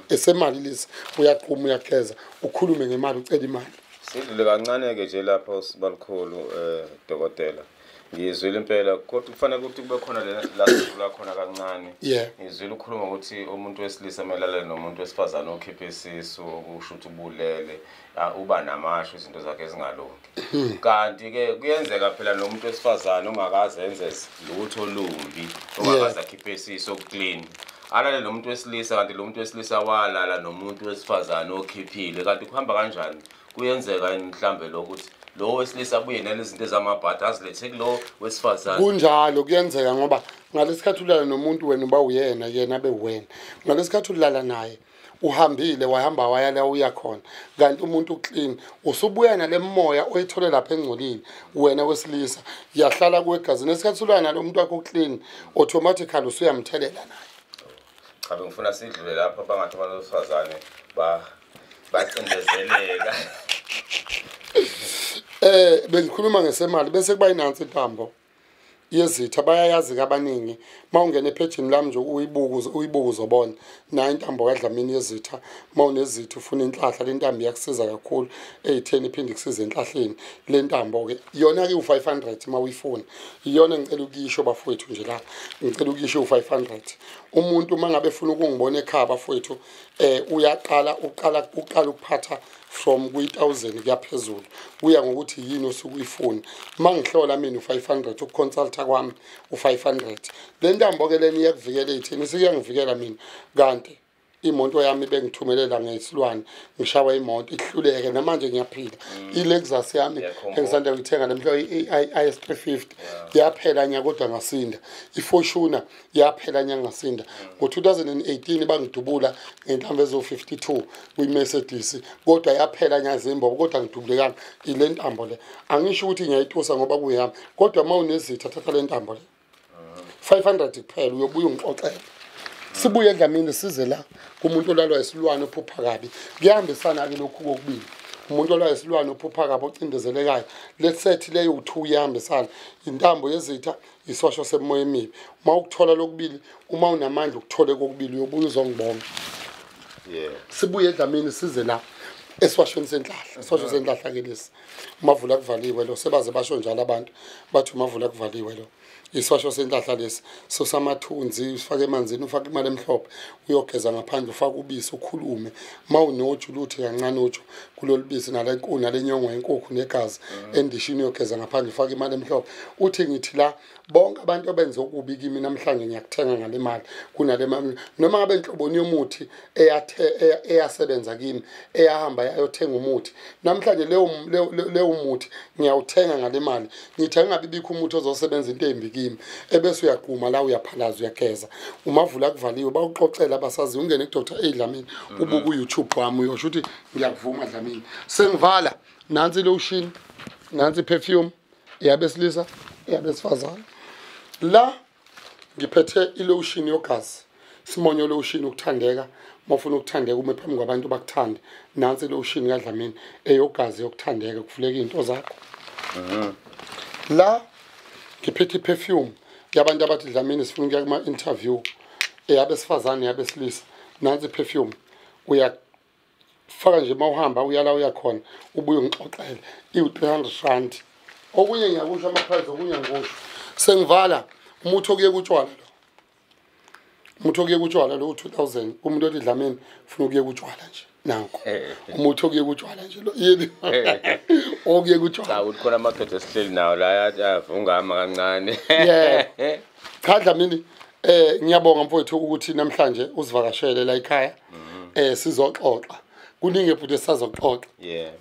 Esemali lesi, uyaqhuma, uyageza, ukhulume ngemali, ucela imali. Sidlule kancane-ke nje lapho, sibalukhulu, dokotela. Ngizwile impela, kodwa kufanele ukuthi kube khona la sidlula khona kancane. Ngizwile ukhuluma ukuthi umuntu wesilisa kumele alale nomuntu wesifazane okhipha isisu, okusho ukuthi ubulele, uba namasho, izinto zakhe ezingalungi. Kanti-ke kuyenzeka phela nomuntu wesifazane ongakaze enze lutho olumbi, ongakaze akhiphe isisu, okuclean, alale nomuntu wesilisa, kanti lo muntu wesilisa walala nomuntu wesifazane okhiphile. Kanti kuhamba kanjani? Kuyenzeka yini mhlambe lokuthi lo wesilisa abuye nalezi zinto ezamabhadi azilethe kulo wesifazane? Kunjalo, kuyenzeka, ngoba ngalesikhathi ulala nomuntu wena uba uyena, yena abe wena. Ngalesikhathi ulala naye uhambile, wahamba waya la uya khona, kanti umuntu uclean, usubuya nale moya oyithole lapha engcolile wena wesilisa, yahlala kuwe egazini. Esikhathi ulala nalo muntu wakho clean, automatically usuyamthelela naye. Cha, bengifuna sidlule lapho, bangathi abantu besifazane bacindezeleka. Bengikhuluma ngesemali, bese kuba inansi intambo yezitha. Bayayazi kabaningi, mawungena ephejini lami nje uyibuka, uyibuka, uzobona nayo intambo kaDlamini yezitha. Mawunezitha, ufuna inhlahla, le ntambo iyakusiza kakhulu ey'theni, iphinde ikusize enhlahleni. Le ntambo-ke iyona-ke u-500 uma uyifuna. Iyona engicela ukuyisho bafowethu nje la, ngicela ukuyisho, u-500. Umuntu uma ngabe efuna ukungibona ekhaya bafowethu, uyaqala uqala ukuphatha from kwi-1000 kuya phezulu, kuya ngokuthi yini osuke uyifuna. Uma ngihlola mina u-500, ukuconsulta kwami u-500. Le ntambo-ke lena iyakuvikela ey'theni, isike mina, kanti imoto yami bengithumelela ngesilwane, ngishawa imoto ihluleke, namanje ngiyaphila. I-Lexus yami engisanda kuyithenga lemhlo, i-IS 350, yaphela nya kodwa ngasinda. I-Fortuner yaphela nya, ngasinda. Ngo-2018 bangidubula ngenhlamvu ezo-52 kwi-Mercedes, kodwa yaphela nya zimbobo, kodwa ngidubulekanga. Ile ntambo le, angisho ukuthi ngiyayitusa ngoba kuyami, kodwa uma unezitha thatha le ntambo le, 500 kuphela, uyobuya ungixoxele. Sibuye eDlamini, size la kumuntu olalwa isilwane, ophupha kabi. Kuyahambisana-ke lokhu kokubili, umuntu olwa isilwane, ophupha kabi, ocindezelekayo. Le set leyo u-two iyahambisana, intambo yezitha, isosho semoya emibi. Uma ukuthola lokubili, uma unamandla ukuthole kokubili, uyobuya uzongibonga. Sibuye eDlamini, size la esiwashweni senhlahla. Isiwasho senhlahla ke lesi, umavula kuvaliwe lo, sebaze basho njalo abantu, bathi umavula kuvaliwe lo. Iswasho senhlahla lesi sosamathunzi, usifake emanzini, ufake imali emhlophe, uyogeza ngaphandle, ufake ubisi, ukhulume. Mawunoju luthi kancane uju kulolu bisi nale nyongo yenkukhu negazi endishini, uyogeza ngaphandle, ufake imali emhlophe. Uthi ngithi la bonke abantu abenze okubi kimi namhlanje ngiyakuthenga ngale mali kunale mali, noma ngabe inhloboni yomuthi eyasebenza kimi, eyahamba yayothenga umuthi namhlanje, leyo muthi ngiyawuthenga ngale mali. Ngithi angabi bikho umuthi ozosebenza into embi kimi, ebese uyaqhuma la, uyaphalaza, uyageza, umavula kuvaliwe, bawuxoxela abasazi. Ungene ku Dr. A Dlamini, ubuka uYouTube wami, uyosho ukuthi ngiyakuvuma Dlamini. Sengivala, nansi lotion, nansi perfume yabesilisa, yabesifazane. La ngiphethe ilotion yogazi, simonyo lotion, ukuthandeka. Mawufuna ukuthandeka, ume phambi kwabantu bakuthande, nansi ilotion kaDlamini eyogazi yokuthandeka, kuvuleka izinto zakho. La ngiphethe iperfume yabantu abathi Dlamini sifuna ukuya kuma interview, eyabesifazane, yabesilisa. Nansi iperfume, uyafaka nje mawuhamba uyala uyakhona, ubuye ungixoxele, iwu-300 rand. Okunye ngiyakusho ama-price, okunye ngikusho. Sengivala, umuthi okuye kutshwala lo, umuthi okuye kutshwala lo 2000. Umuntu othi Dlamini ufuna ukuye kutshwala nje, nanko umuthi okuye kutshwala nje lo, yini okuye kutshwala. Cha, ukuthi khona amadoda esihleli nawo la ayavungama kancane. Yeah. Cha Dlamini, ngiyabonga mfowethu ukuthi namhlanje uzivakashele la ekhaya, sizoxoxa kuningi futhi esisazoxoxa.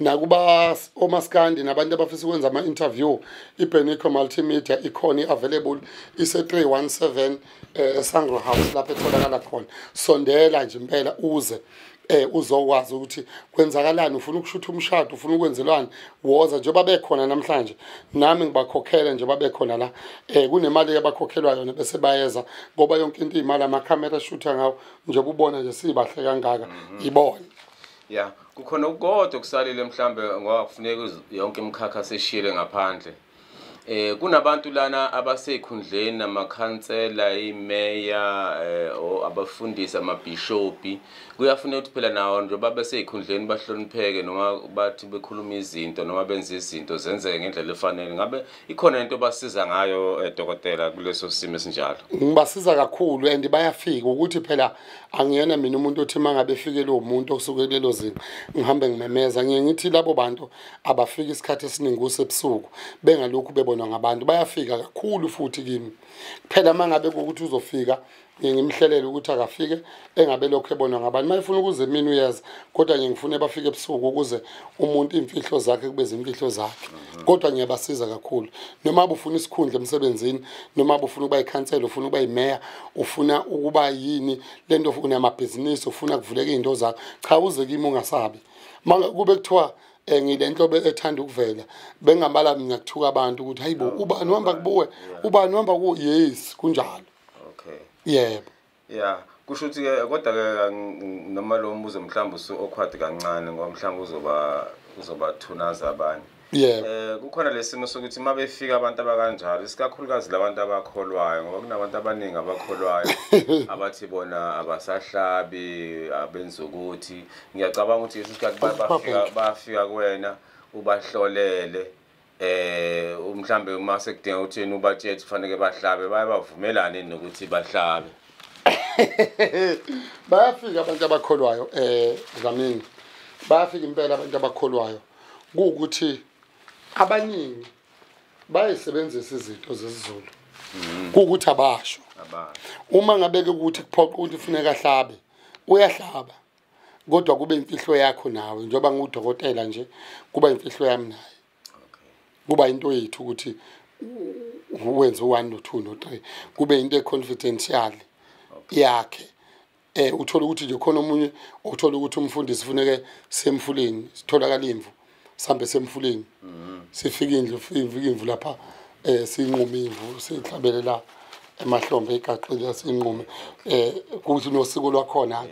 Nakuba omaskandi nabantu abafisa ukwenza ama-interview, iBenico Multimedia ikhona, i-available, ise-317 eSangro House lapho etholakala khona. Sondela nje impela uze uzokwazi ukuthi kwenzakalani. Ufuna ukushutha umshado, ufuna ukwenzelwani, woza. Njengoba bekhona namhlanje nami ngibakhokhela njengoba bekhona la, kunemali abakhokhelwa yona bese bayeza, ngoba yonke into imali, amakhamera eshutha ngawo, njengoba ubona nje sibahle kangaka, ibona. Ya, kukhona okukodwa okusalile mhlambe, ngoba kufuneka yonke imikhakha seshiyele ngaphandle. Kunabantu lana abaseyikhundleni, namakhansela, imeya, abafundisi, amabhishopi. Kuyafuneka ukuthi phela nawo njengoba beseyikhundleni bahlonipheke, noma bathi bekhuluma izinto noma benze izinto zenzeke ngendlela efanele. Ngabe ikhona into basiza ngayo, dokotela, kuleso simo esinjalo? Ngibasiza kakhulu and bayafika, ukuthi phela angiyena mina umuntu othi uma ngabe efike lowo muntu osuke kulelo zinga ngihambe ngimemeza. Ngiye ngithi labo bantu abafika isikhathi esiningi kusebusuku, bengalokhu bebonwa ngabantu. Bayafika kakhulu futhi kimi. Phela uma ngabe kuwukuthi uzofika, ngiye ngimhlelele ukuthi akafike engabe lokhu ebonwa ngabantu. Uma efuna ukuze emini uyeza, kodwa ngiye ngifune bafike ebusuku ukuze umuntu iy'mfihlo zakhe kube zimfihlo zakhe. Kodwa ngiyabasiza kakhulu. Noma ufuna isikhundla emsebenzini, noma ufuna ukuba yikhansela, ufuna ukuba yimeya, ufuna ukuba yini lento, unamabhizinisi, ufuna kuvuleka iy'nto zakho, cha, uze kimi ungasabi. Kube kuthiwa ngile nhlobo ethanda ukuvela, bengabala mina kuthuka abantu ukuthi hayibo, ubani uhamba kubuwe, ubani uhamba ku, yes, kunjalo. Yebo. Ya, kusho ukuthi ke kodwa ke noma lo mbuzo mhlawumbe usu awkward kancane, ngoba mhlawumbe uzobathunaza abanye. Yebo. Kukhona lesimo sokuthi uma befika abantu abakanjalo, isikakhulukazi labantu abakholwayo, ngoba kunabantu abaningi abakholwayo abathi bona abasahlabi, abenza ukuthi, ngiyacabanga ukuthi isikhathi bafika kuwena ubahlolele, mhlambe uma sekudinga ukuthi yena ubatshele kufanele bahlabe, baye bavumelane nokuthi bahlabe? Bayafika abantu abakholwayo, Dlamini, bayafika impela abantu abakholwayo. Kuwukuthi abaningi bayisebenzisa izinto zesiZulu, kuwukuthi abasho. Uma ngabe ke ukuthi kuphoqa ukuthi kufuneka ahlabe, uyahlaba, kodwa kube imfihlo yakho nawe. Njengoba ngudokotela nje, kuba imfihlo yami naye, kuba into yethu ukuthi wenze u1 no2 no3, kube into econfidential yakhe. Uthola ukuthi nje khona omunye uthola ukuthi umfundisi funeke semfuleni, sitholakala imvu, sambe semfuleni, sifike indlu, ifike imvu lapha, sinqume imvu, sihlabele la emahlombe, igaxile, sinqume, kuthi nosiko lwakhona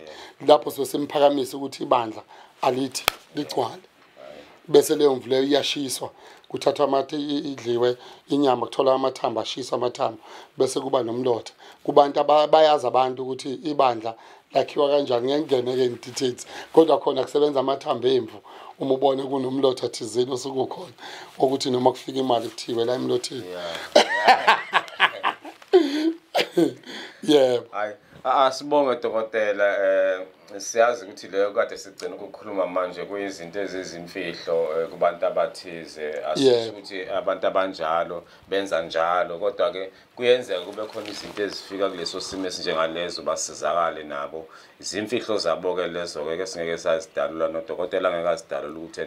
lapho sosimphakamise ukuthi ibandla alithi ligcwale, bese leyo mvu leyo iyashiswa, kuthathwa amathe, idliwe inyama, kuthola amathambo, ashiswa amathambo, bese kuba nomlotha kubantu. Bayazi abantu ukuthi ibandla lakhiwa kanjani. Ngeke ngingene-ke in details, kodwa khona kusebenza amathambo emvu. Uma ubone kunomlotha thizeni osukukhona, ukuthi noma kufika imali kuthiwe la emlotheni. Yebo. Hayi, asibonge dokotela. Siyazi ukuthi leyo kade sigcina ukukhuluma manje kuyizinto ezizimfihlo kubantu abathize, asisho ukuthi abantu abanjalo benza njalo, kodwa ke kuyenzeka kube khona izinto ezifika kuleso simo esinjengalezo basizakale nabo. Izimfihlo zabo ke lezo ke singeke sazidalula, nodokotela ngeke azidalule ukuthi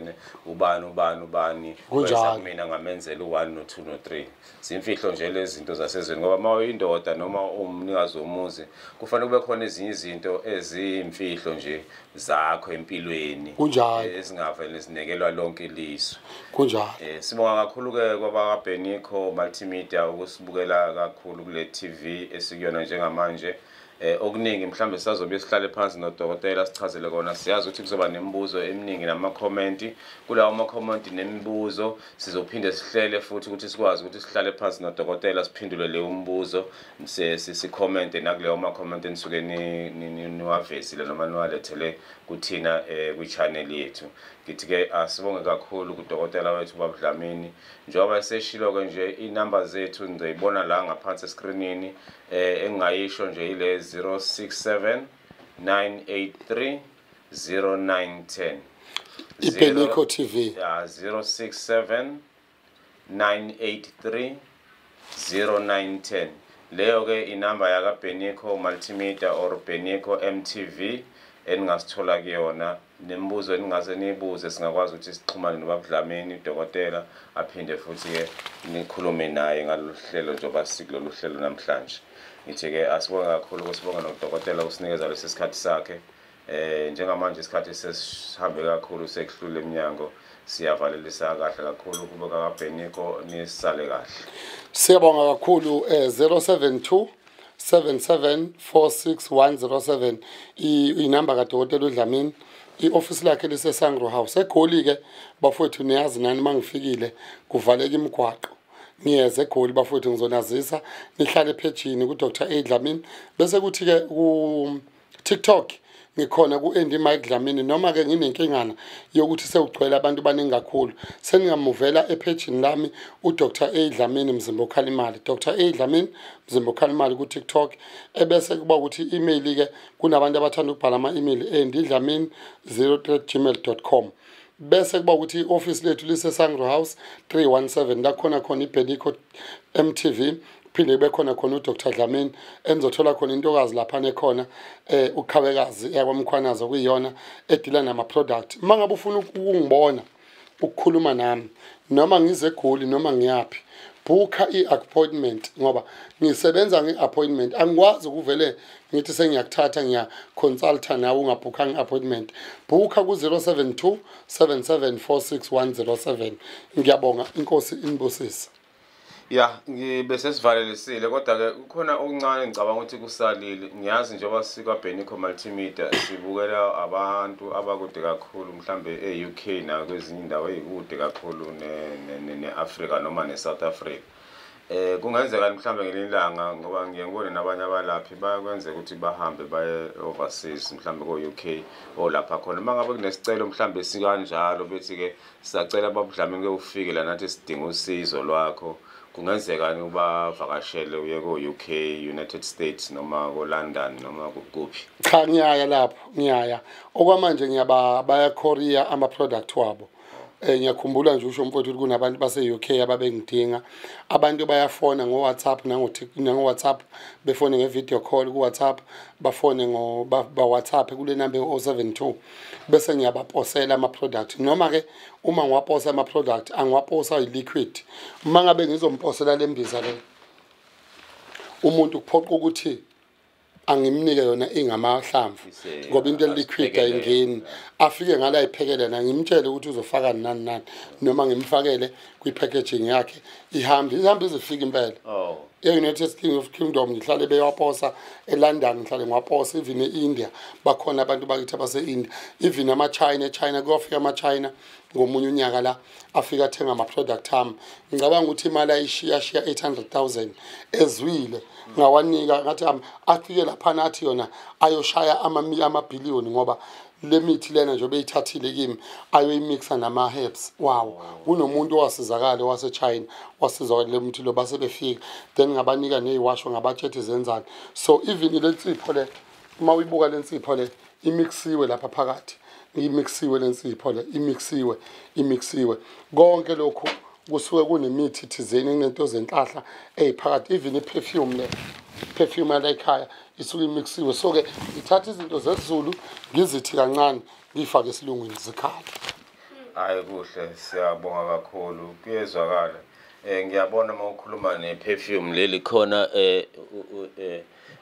ubani ubani ubani kunjalo mina ngamenzela u1 no2 no3. Izimfihlo nje lezi zinto zasezweni, ngoba uma uyindoda noma umnikazi womuzi kufanele kube khona ezinye izinto eziyimfihlo nje zakho empilweni ezingavele zinekelwa lonke ilizwe. Kunjalo. Sibonga kakhulu ke kwabakaBenikho Multimedia ukusibukela kakhulu kule TV esikuyona njengamanje. Okuningi mhlambe sizobe sihlale phansi nodokotela sichazele kona. Siyazi ukuthi kuzoba nemibuzo eminingi nama-comment. Kulawo ma-comment nemibuzo sizophinde sihlele futhi ukuthi sikwazi ukuthi sihlale phansi nodokotela siphendule leyo mibuzo, sikhomente nakuleyo ma-comment enisuke niwavezile noma niwalethele kuthina kwi-channel yethu. Ngithi ke asibonge kakhulu kudokotela wethu Baba Dlamini, njengoba eseshilo ke nje inamba zethu nizoyibona la ngaphansi eskrinini. Engingayisho nje ile 067 983 0910. iBenikho TV. Yeah, 067 983 0910. Leyo ke inamba yaka Benikho Multimedia or Benikho MTV eningasithola kuyona. Nemibuzo eningase niyibuze singakwazi ukuthi sixhumane noBaba Dlamini udokotela, aphinde futhi ke nikhulume naye ngalolu hlelo njengoba sikulolu hlelo namhlanje. Ngithi ke asibonge kakhulu, kusibonga nodokotela usinikeza lesi sikhathi sakhe. Njengamanje isikhathi sesihambe kakhulu, sekuhlule eminyango. Siyavalelisa kahle kakhulu kuba kaBenikho, nisale kahle. Siyabonga kakhulu. 072 7746107 inamba kaDokotela uDlamini. I-office lakhe lise Sangro House eGoli ke bafowethu. Niyazi nani mangifikile kuvaleka imigwaqo, ngiyeze eGoli bafowethu, ngizonazisa. Nihlale ephejini ku Dr A Dlamini, bese kuthi ke ku TikTok ngikhona ku Andy Mike Dlamini. Noma ke nginenkingana yokuthi sewugcwele abantu baningi kakhulu, seningamuvela ephejini lami uDr A Dlamini Mzimba okhala imali, Dr A Dlamini Mzimba okhala imali ku TikTok. Ebese kuba ukuthi email ke kunabantu abathanda ukubhala ama email, andydlamini03@gmail.com. Bese kuba ukuthi i-office lethu lise Sangro House 317, la khona khona iBenikho MTV, phinde kube khona khona uDr Dlamini, enizothola khona intokazi lapha nekhona uqhawekazi yakwaMkhwanazi okuyiyona edila nama product. Mangabe ufuna ukungibona, ukukhuluma nami, noma ngize eGoli noma ngiyaphi, booka i-appointment, ngoba ngisebenza nge-appointment. Angikwazi ukuvele ngithi sengiyakuthatha ngiyaconsulta nawe ungabhukhanga i-appointment. Booka ku-072 7746107. Ngiyabonga, inkosi inibusise. Ya, ngibe sesivalelisile, kodwa ke kukhona okuncane ngicabanga ukuthi kusalile. Ngiyazi njengoba sikwaBenikho Multimedia sibukela abantu abakude kakhulu, mhlambe e-UK nakwezinye indawo ezikude kakhulu ne-Africa noma ne-South Africa. Kungenzeka mhlambe ngelinye ilanga, ngoba ngiye ngibone nabanye abalaphi bayakwenzeka ukuthi bahambe baye overseas, mhlambe ko-UK olapha khona. Uma ngabe kunesicelo mhlambe sikanjalo, bethi ke sisacela Baba Dlamini ke ufike la nathi sidinga usizo lwakho, kungenzeka ubavakashele uye ko-UK, United States noma ko-London noma kuphi? Cha, ngiyaya lapho, ngiyaya. Okwamanje ngiyaba baya Korea ama product wabo. Ngiyakhumbula nje usho mfowethu ukuthi kunabantu base UK ababengidinga. Abantu bayafona ngo WhatsApp nango WhatsApp, befone nge video call ku WhatsApp, bafone ngo ba WhatsApp kule number 072, bese ngiyabaposela ama product. Noma ke uma ngiwaposa ama product, angiwaposa i liquid. Uma ngabe ngizomposela lembiza le, umuntu kuphoqa ukuthi angimnike yona ingamahlamvu, ngoba into eliquid ayingeni. Afike ngala ayiphekele na, ngimtshele ukuthi uzofaka nani nani, noma ngimfakele kwi-packaging yakhe, ihambe ihambe izofika impela. E-United Kingdom ngihlale bewaposa, eLondon ngihlale ngiwaposa, even e-India bakhona abantu bakithi abase-India, even ama-China, eChina kuyofika ama-China ngomunye unyaka la afika athenga ama-product ami. Ngicabanga ukuthi imali ayishiya shiya 800,000 ezwile, ngawanika ngathi afike laphana athi yona ayoshaya amabhiliyoni, ngoba Le mithi lena nje beyithathile kimi ayoyimixa nama herbs wawo. Kunomuntu owasizakala waseChina, wasizwa le muthi lo, base befika, then ngabanika neziwasho, ngabatshethi zenzani. So even le nsipho le, uma uyibuka le nsipho le, imixiwe lapha phakathi, imixiwe le nsipho le, imixiwe, imixiwe konke lokhu kusuke kunemithi thizeni, kunento zenhlahla eziphakathi. Even i-perfume le, perfume yala ekhaya isuke imixiwe. So-ke ngithatha izinto zesiZulu, ngizithi kancane, ngiyifake esilungwini, zikhale. Hayi kuhle, siyabonga kakhulu, kuyezwakala. Ngiyabona uma ukhuluma ne-perfume leli khona,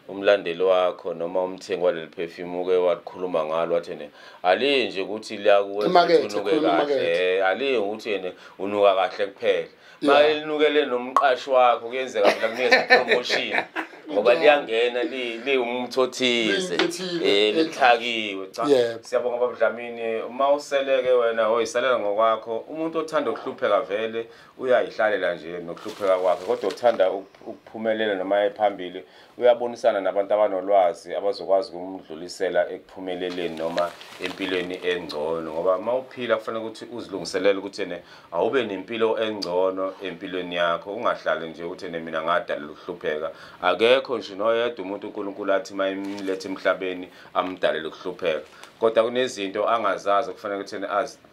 umlandeli wakho noma umthengi waleli perfume uke wakhuluma ngalo, wathi ne aliyi nje ukuthi liyakuwenza Imakethe, ukuthi unuke khuluma kahle, imakethe. Aliyi ukuthi yena unuka kahle kuphela, mayelinukele nomqashi wakho, kuyenzeka phela kunikeza promotion ngoba liyangena liwumuthi othize, Liyinto ethile. Lithakiwe cha. Siyabonga baba Dlamini. Uma useleke wena oyisalela ngokwakho, umuntu othanda ukuhlupheka vele uyayihlalela nje nokuhlupheka kwakhe, kodwa uthanda ukuphumelela noma ephambili uyabonisana nabantu abanolwazi abazokwazi ukumdlulisela ekuphumeleleni noma empilweni engcono, ngoba uma uphila kufanele ukuthi uzilungiselele ukuthi ene awube nempilo engcono empilweni yakho, ungahlali nje ukuthi ene mina ngadalela ukuhlupheka. Akekho nje noyedwa umuntu uNkulunkulu athi mayimlethe emhlabeni amdalele ukuhlupheka, kodwa kunezinto angazazi okufanele ukuthi ene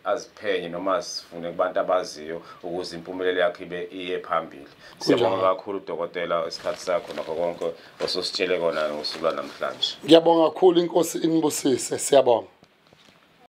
aziphenye noma azifune kubantu abaziyo ukuze impumelelo yakhe ibe iye phambili. Siyabonga kakhulu dokotela, isikhathi sakho nakho konke osositshele kona ngosuku lwanamhlanje. Ngiyabonga kakhulu, inkosi inibusise, siyabonga.